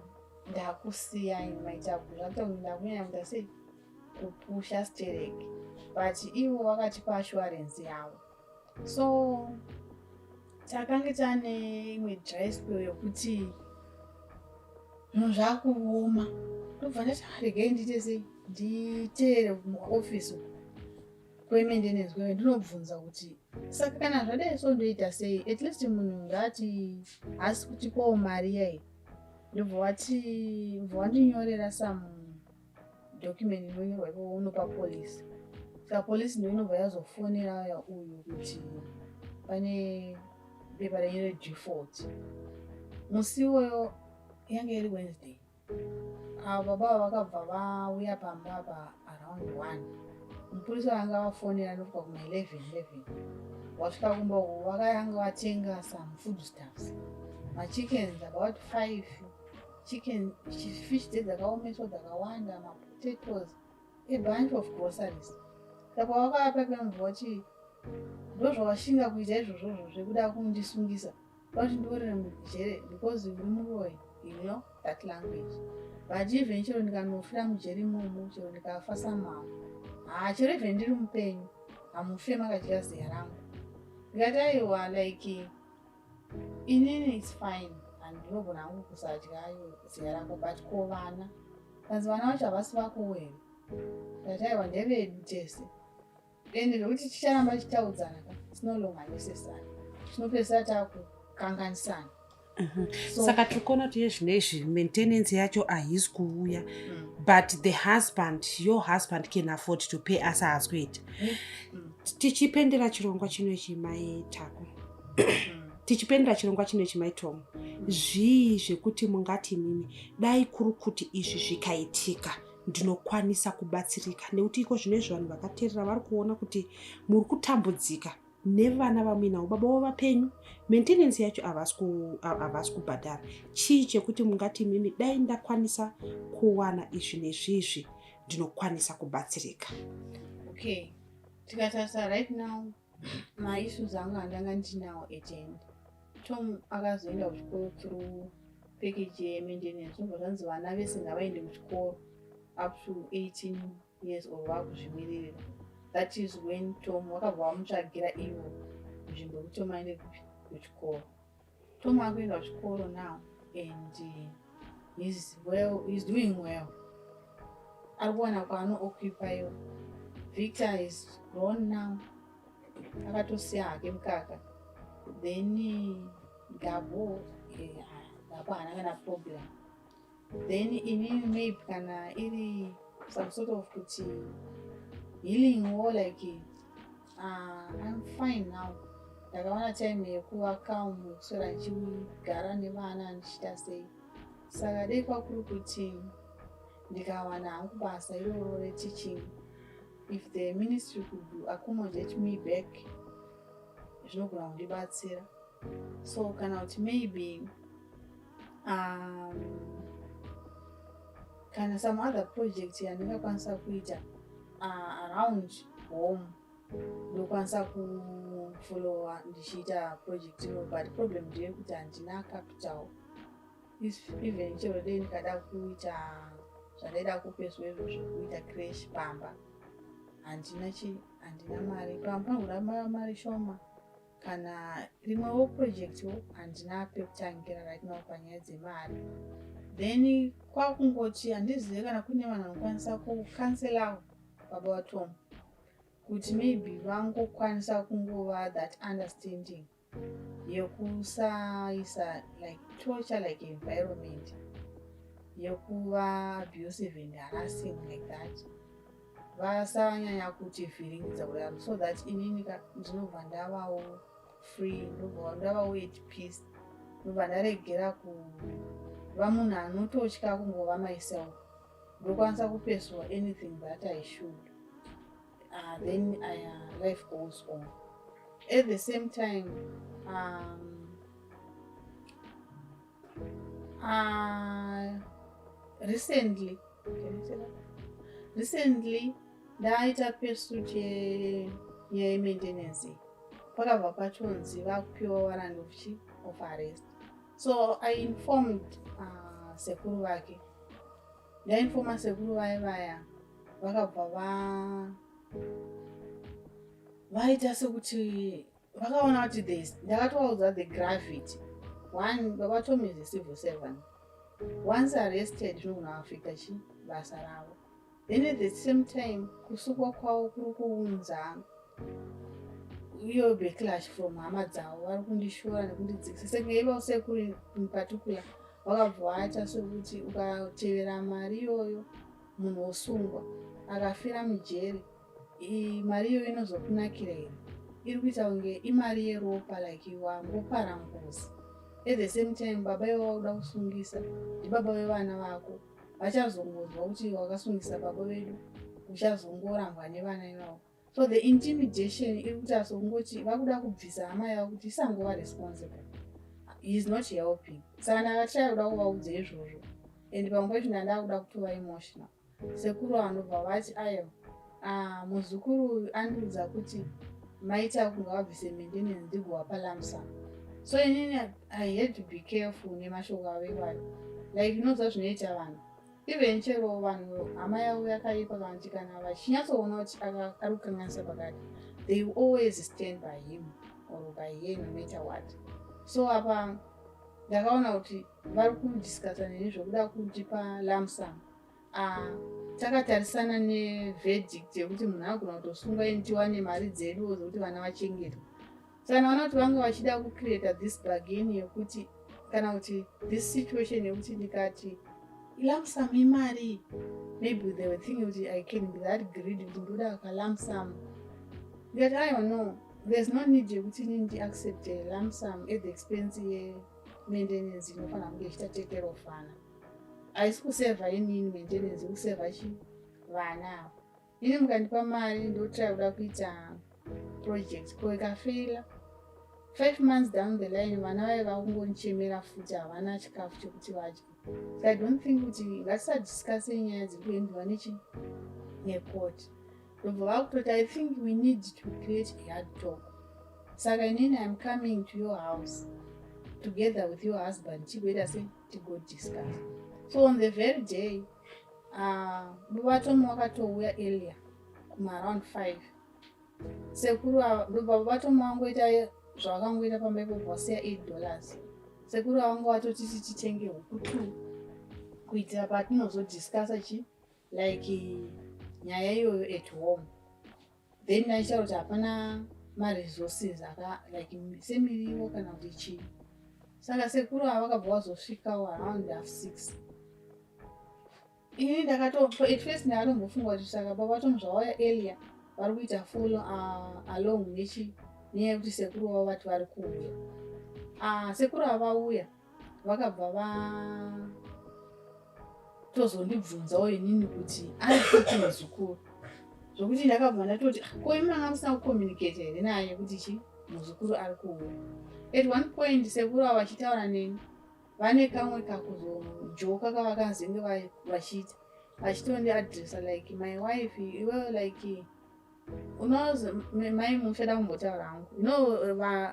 ndakusiyai maitaku, zvakuita kuti ndakunyanya kuita sei, kupusha stereki, but ivo vakatipa assurance yavo. So takange taane imwe dry spell yokuti zvinhu zvakuoma. Ndobva ndati, ah, regai ndiite sei, nditeere muofisi kwemaintenance kweyo, ndinobvunza kuti saka kana zvadai so ndoita sei? At least munhu ngati haasi kutipawo mari yai. Ndobva wati, bva wandinyorera some document inonyorwa ipopo, unopa polisi. Saka polisi ndo inobva yazofonera uyu kuti pane bepa renyu redefault. Musi iwoyo yange iri Wednesday. Avo baba ava vakabva vauya pamba pa around 1. Mupurisa vanga vafonera ndosvika kuma 11 11 wasvika kumba uku, vakanga vatenga some food stuffs, machickens about five chicken, fish dzakaomeswa dzakawanda, mapotatoes, a bunch of groceries. Saka vakavapa pamubva vati, ndozvawashinga kuita izvozvozvo zvekuda kundisungisa, kuti ndiorere mujere because uri muroyi, you know that language. But even chero ndikanofira mujeri imomo, chero ndikafa somehow, haa, chero even ndiri mupenyu, hamufe makadya ziya rangu. Ndikati, aiwa, like inini it's fine, handinogona hangu kusadya ziya rako, but ko vana? Kanzi, vana vacho havasi vakowo here? Ndati, aiwa, ndevedu tese, ende zvekuti ticharamba tichitaudzana ka, it's no longer necessary, tinopedzisira takukanganisana. So, saka tiri kuona kuti yezvino maintenance yacho haisi kuuya, but the husband, your husband, can afford to pay, asi haasi kuita. Tichipendera chirongwa chino ichi, maitako, tichipendera chirongwa chino ichi, maitomo, zvii zvekuti mungati mimi dai kuri kuti izvi zvikaitika ndinokwanisa kubatsirika? Nekuti iko zvino izvi vanhu vakateerera vari kuona kuti muri kutambudzika nevana vamuinavo, baba vavo vapenyu, maintenance yacho havasi kubhadhara. Chii chekuti mungati mimi dai ndakwanisa kuwana izvi nezvizvi ndinokwanisa kubatsirika? Okay, tikatarisa right now, maissues angu andanga ndinawo at hand, Tom akazoenda kuchikoro through package yemaintenance. Zvobva zvanzi vana vese ngavaende kuchikoro up to 18 years or vakuzvimiririra. That is when Tom vakabva vamutsvagira ivo nzvimbo yekuti Tom aende kuchikoro. Tom akuenda kuchikoro now and he's well, he's doing well, ari kuwana kwaanooccupyiwa. Victor is grown now, akatosiya hake mukaka. Then Gabo, Gabo haana kana problem. Then inini maybe kana iri some sort of kuti healing wo, like I'm fine now. Ndakawana time yekuva calm, yekuswera ndichigara nevana, ndichiita sei. Saka dei kwakuri kuti ndikawana hangu basa iroro reteaching, if the ministry could accommodate me back, zvinogona kundibatsira. So kana kuti maybe kana some other project yandingakwanisa kuita around home, ndokwanisa kufollowa ndichiita project iro. But problem ndeyekuti handina capital. Even chero dei ndikada kuita zvandaida kupezwa izvo zvekuita creche pamba, handina chi, handina mari. Pamba panoda mari shoma. Kana rimwewo projectwo handina pekutangira right now panyaya dzemari. Then kwakungoti handizive kana kune vanhu vanokwanisa kucounselawo baba vaTom. Kuti maybe vangokwanisa kungova that understanding yekusaisa like torture, like environment yekuva abusive and harassing like that, vasanyanya kutivhiringidza kudaro, so that inini ndinobva ndavawo free, ndobva ndavawo at peace, ndobva ndaregera kuva munhu anototya kungova myself, ndokwanisa kupursue anything that I should. Then life goes on. At the same time, recently, can I say that? Recently ndaita pursuit yenyaya yemaintenance, pakabva patonzi vakupiwa warrant of arrest. So I informed sekuru vake. Ndainforma sekuru vaye vaya, vakabva va vaita sekuti vakaona kuti this, ndakatovaudza the gravity. One, Baba Tom is a civil servant. Once arrested, zvinogona kuaffecta chi basa ravo. Then at the same time, kusungwa kwavo kuri kuunza iyo backlash from hama dzavo, vari kundishora nekundidzikisa. Senge ivo sekuru in particular vakabva vaita sekuti ukatevera mari iyoyo, munhu wosungwa akafira mujeri, mari iyoyo inozokunakira here? Iri kuita kunge imari yeropa, like wangopara ngozi. At the same time, baba ivo vakuda kusungisa ndibaba vevana vako, vachazongonzwa kuti wakasungisa baba vedu, uchazongorambwa nevana ivavo. So the intimidation iri kuita sokungoti vakuda kubvisa hama yavo kuti isangova responsible. He is not helping. Saka ndakatry kuda kuvaudza izvozvo, and pamwe pacho ndanda kuda kutova emotional. Sekuru vanobva vati, "Aiwa, ah, muzukuru andiudza kuti maita kunge vabvise maintenance, ndigovapa lump sum." So inini I had to be careful nemashoko avo iwayo. Like, unoziva zvinoita vanhu, even chero vanhu hama yavo yakaipa, kana kuti kana vachinyatsoona kuti ari kukanganisa pakati, they will always stand by him or by her, no matter what. So apa ndakaona kuti vari kudiscussa neni zvokuda kundipa lump sum. Takatarisana neverdict yekuti munhu agona kutosungwa, ini tiwane mari dzedu dzekuti vana vachengetwe. Saka ndaona kuti vanga vachida kucreata this bargain yekuti, kana kuti this situation yekuti ndikati lump sum imari, maybe they were thinking kuti I can be that greedy kuti ndoda kalump sum. Ndikati, "Aiwa, no, there's no need yekuti ini ndiaccept lump sum at the expense yemaintenance inofanira kunge ichiita take care of vana. Haisi kusevha inini maintenance, kusevha chi vana ava. Ini mukandipa mari, ndotry kuda kuita project, ko ikafeila 5 months down the line, vana vaiva vakungondichemera futi, havana chikafu chekuti vadye. So I don't think kuti ngatisadiscusse nyaya dziri kuendiwa nechi necourt." Ndobva vakutoti, "I think we need to create a hard talk. Saka inini I'm coming to your house together with your husband, tigoita se tigodiscuss." So on the very day, Baba Tom wakatouya earlier, kumaaround 5. Sekuru ndobva Baba Tom vangoita zvavakangoita pamba ipopo, vasiya $8. Sekuru vanga vatotiti titenge huku two kuitira patinozodiscussa chi like nyaya iyoyo at home. Then ndaitaura kuti hapana maresources aka like semiriwo kana kuti chii. Saka sekuru ava vakabva vazosvikawo around 6:30. Ini ndakato at first ndakatombofunga kuti saka Baba Tom zvauya earlier, vari kuita follow along nechi nenyaya yekuti sekuru vavo vati vari kuuya. Sekuru ava vauya, vakabva vatozondibvunzawo inini kuti ari kupi muzukuru, zvokuti ndakabva ndatoti, "Ah, ko imi manga musina kucommunicate here naye kuti chi muzukuru ari kuuya?" At one point sekuru ava vachitaura neni, vane kamwe kakuzojoka kavakazenge vachiita, vachitondiadressa like my wife. Iwewe, like unozi mai muchada kumbotaura hangu.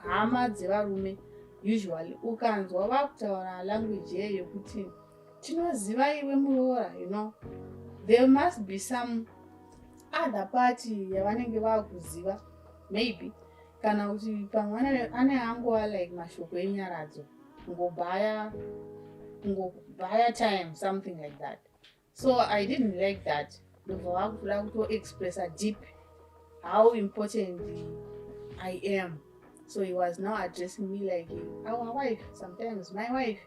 Hama dzevarume usually ukanzwa vakutaura language yeyo yekuti tinoziva iwe muroora, there must be some other party yavanenge vakuziva maybe, kana kuti pamwe ane angova like mashoko enyaradzo, kungobhaya time, something like that. So I didn't like that. Ndobva vakutoda kutoexpressa deep How important I am. So he was now addressing me like our wife, sometimes my wife.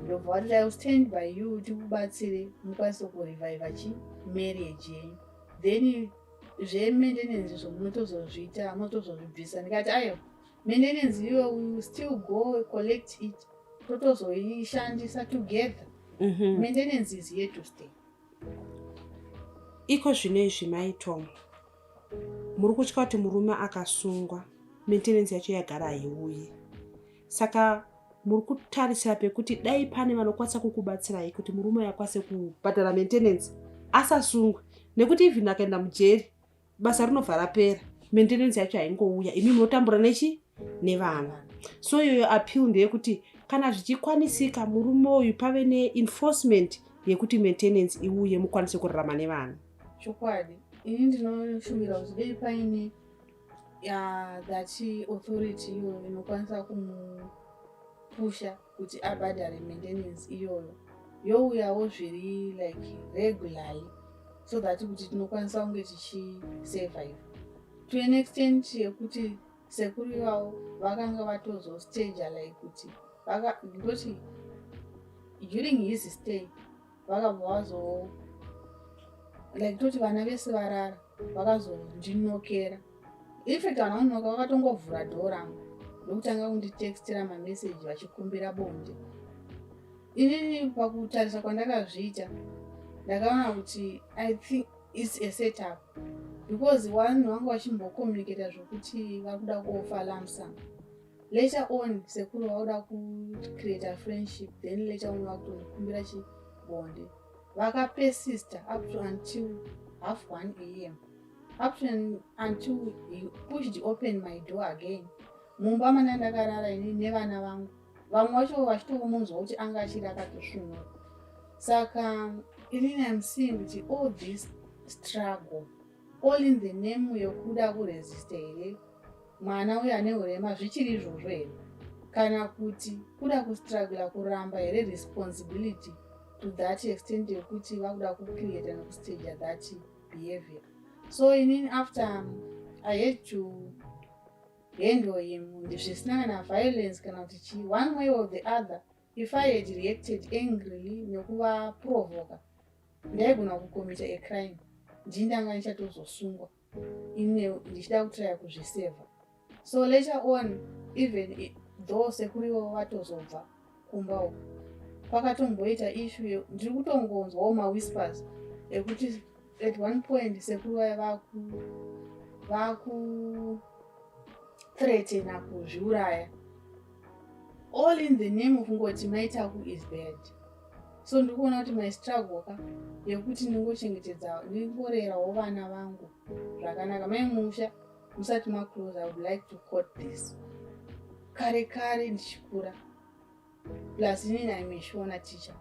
Ndobva vati, "I will stand by you, tikubatsire mukwanise kureviva chi marriage yenyu. Then zvemaintenance izvo munotozozviita, munotozozvibvisa." Ndikati, "Aiwa, maintenance iyo we will still go collect it, totozoishandisa together. Maintenance is here to stay." Iko zvino izvi, maitom, muri kutya kuti murume akasungwa, maintenance yacho yagara haiuyi. Saka muri kutarisira pekuti dai pane vanokwanisa kukubatsirai kuti murume akwanise kubhadhara maintenance, asasungwe, nekuti even akaenda mujeri, basa rinobva rapera, maintenance yacho haingouya, imi munotambura nechi nevana. So iyoyo appeal ndeyekuti kana zvichikwanisika, murume uyu pave neenforcement yekuti maintenance iuye, mukwanise kurarama nevana. Chokwadi, ini ndinoshuvira kuti dei paine that authority iyoyo inokwanisa kumupusha kuti abhadhare maintenance iyoyo, youyawo zviri like regularly, so that kuti tinokwanisa kunge tichisurvive to an extent yekuti sekuru ivavo vakanga vatozostaja like kuti ndoti during his stay vakabva vazo like toti vana vese varara, vakazondinokera. In fact, vana vanonoka vakatongovhura dhoo rangu ndokutanga kunditextira mameseji vachikumbira bonde. Inini pakutarisa kwandakazviita, ndakaona kuti I think it's a setup, because vanhu vanga vachimbocommunicata zvokuti vari kuda kuoffer lump sum. Later on sekuru vakuda kucreata friendship, then later on vakutondokumbira chibonde. Vakapersista up to until half 1 a.m., up to until he pushed open my door again mumba mana ndakarara ini nevana vangu, vamwe vacho vachitomunzwa kuti anga achiri akatosvinura. Saka inini am seeing kuti all this struggle, all in the name yekuda kuresista here mwana uyo ane urema, zvichiri izvozvo here, kana kuti kuda kustrugla kuramba here responsibility to that extent yekuti vakuda kucreata nekustaja that behavior? So inini after I had to handle him zvisina kana violence kana kuti chii, one way or the other, if I had reacted angrily nekuvaprovoka, ndaigona kucommita a crime. Ndii ndanga ndichatozosungwa ine ndichida kutraya kuzvisevha. So later on, even though sekuru ivo vatozobva kumba uku, pakatomboita issue. Ndiri kutongonzwawo mawhispers ekuti at one point sekuru vaya vakuthreatena kuzviuraya, all in the name of kungoti Maitaku is bad. So ndiri kuona kuti my struggle ka yekuti ndingochengetedza, ndingorerawo vana vangu zvakanaka. Mai Musha, musati maclose, I would like to quote this. Kare kare ndichikura, plus inini I'm a Shona teacher,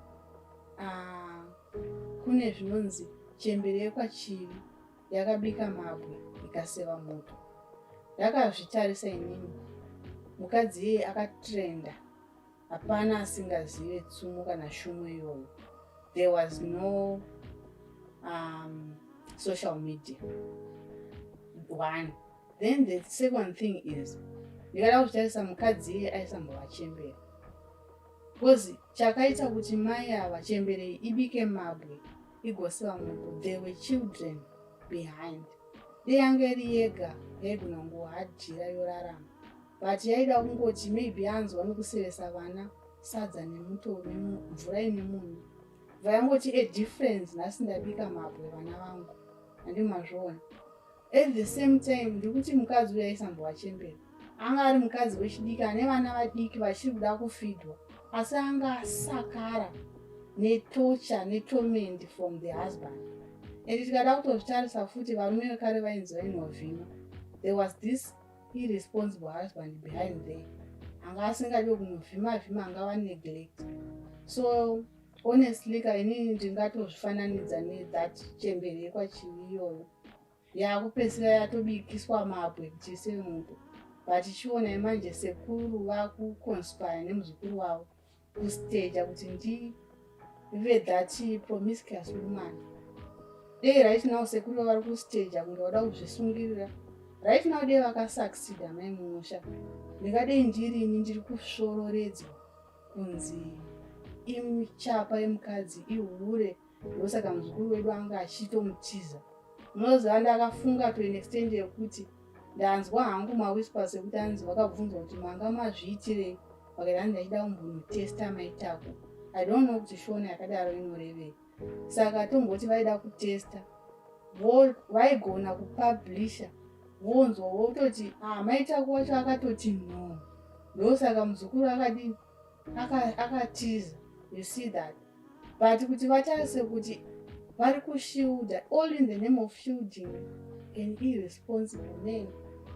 kune zvinonzi chembere yekwaChivi yakabika mabwe ikaseva muto. Ndakazvitarisa inini, mukadzi iyeye akatrenda, hapana asingazive tsumo kana shumo iyoyo. There was no social media, one. Then the second thing is, ndikada kuzvitarisa, mukadzi iye aisambovachembera, because chakaita kuti mai ava, chembere, ibike mabwe igoseva muto, there were children behind. Dei yanga iri yega, yaigona kungohadhira yorarama, but yaida kungoti maybe anzwa nekusevesa vana sadza nemuto nemvura ine munyu, bva yangoti a difference, nhasi ndabika mabwe, vana vangu handimazviona. At the same time, ndikuti mukadzi uyu aisambovachembera, anga ari mukadzi wechidiki ane vana vadiki vachiri kuda kufidwa, asi anga asakara netorture netorment from the husband. And tikada kutozvitarisa futi, varume vekare vainzi vainovhima. There was this irresponsible husband behind there anga asingadi kunovhima vhima, anga vaneglect. So honestly ka, inini ndingatozvifananidza nethat chembere yekwaChivi iyoyo yakupedzisira yatobikiswa mabwe kuti iseve muto. But chionai manje sekuru vakuconspire nemuzukuru wavo kustaja kuti ndive that promiscuous woman. Dei right now sekuru vari kustaja kunge vada kuzvisungirira. Right now dei vakasucceeda mai mumusha. Ndingadei ndirini ndiri kusvororedzwa kunzi ichapa yemukadzi ihure ndosaka muzukuru wedu anga achitomutiza. Munoziva ndakafunga to an extent yekuti ndanzwa hangu mawhispers ekuti anzi vakabvunzwa kuti manga mazviitirei vakati hanzi ndachida kumbonotesta maitako. I don't know kuti shona yakadaro inorevei. Saka tomboti vaida kutesta vaigona kupublisha vonzwa vototi ah, maitako wacho akatoti no, ndosaka muzukuru akadini akatiza. You see that? But kuti vatarise kuti vari kushielda, all in the name of shielding an irresponsible man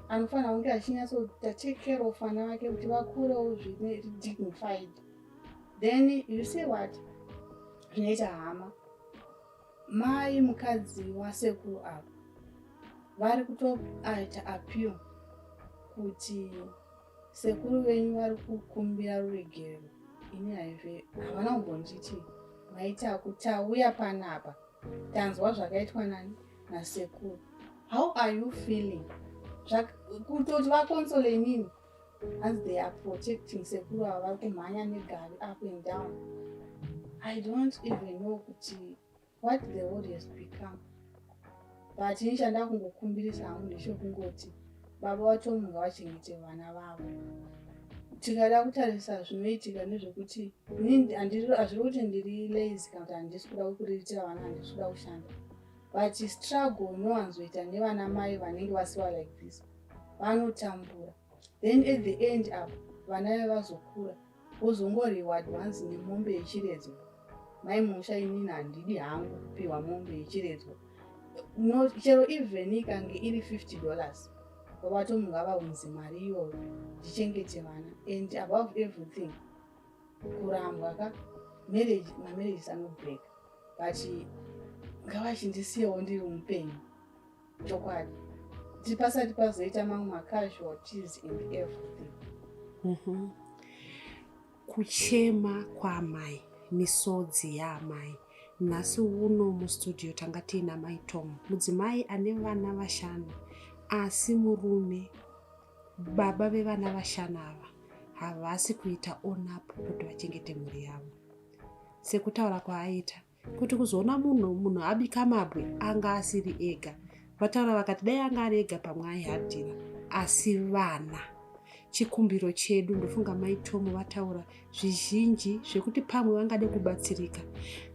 anofanira kunge achinyatsoita take care of vana vake kuti vakurewo zvine dignified. Then you see what zvinoita hama mai mukadzi wasekuru ava vari kutoita appeal kuti sekuru venyu vari kukumbira ruregerero. Ini haive havana kumbonditi maita tauya panapa tanzwa zvakaitwa nani nasekuru, how are you feeling? Kutoti vaconsole inini as they are protecting sekuru ava vari kumhanya negavi up and down. I don't even know kuti what the world has become, but ini chandakungokumbirisa hangu ndechekungoti baba vatomu ngavachengete vana vavo. Tikada kutarisa zvinoitika ndezvekuti inini hazviri kuti ndiri lazy kana kuti handisi kuda kuriritira vana, handisi kuda kushanda, but struggle inowanzoita nevana mai vanenge vasiwa like this, vanotambura. Then at the end up vana ve vazokura vozongoreward once nemombe yechiredzwa. Mai musha, inini handidi hangu kupiwa mombe yechiredzwa. No, chero even ikange iri $50, vavatomu ngavaunze mari iyoyo ndichengete vana. And above everything, kurambwa ka marriage, mamarriages anobreak, but ngavachindisiyewo ndiri mupenyu chokwadi, kuti pasati pazoita mamwe macasualties and everything. Kuchema kwaamai, misodzi yaamai. Nhasi uno mustudio tanga tiina Mai Tom, mudzimai ane vana 5, asi murume, baba vevana 5 ava, havasi kuita own up kuti vachengete mhuri yavo. Sekutaura kwaaita kuti kuzoona munhu abika mabwe anga asiri ega. Vataura vakati dai anga ari ega pamwe aihadhira, asi vana. Chikumbiro chedu, ndofunga Mai Tomu vataura zvizhinji zvekuti pamwe vangade kubatsirika,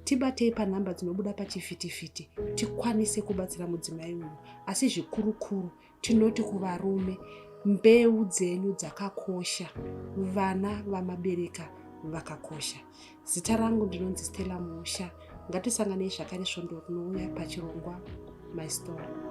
tibatei panhamba dzinobuda pachivhitivhiti tikwanise kubatsira mudzimai uyu. Asi zvikurukuru tinoti kuvarume, mbeu dzenyu dzakakosha, vana vamabereka vakakosha. Zita rangu ndinonzi Stella Musha. Ngatisanganei zvakare svondo rinouya pachirongwa My Story.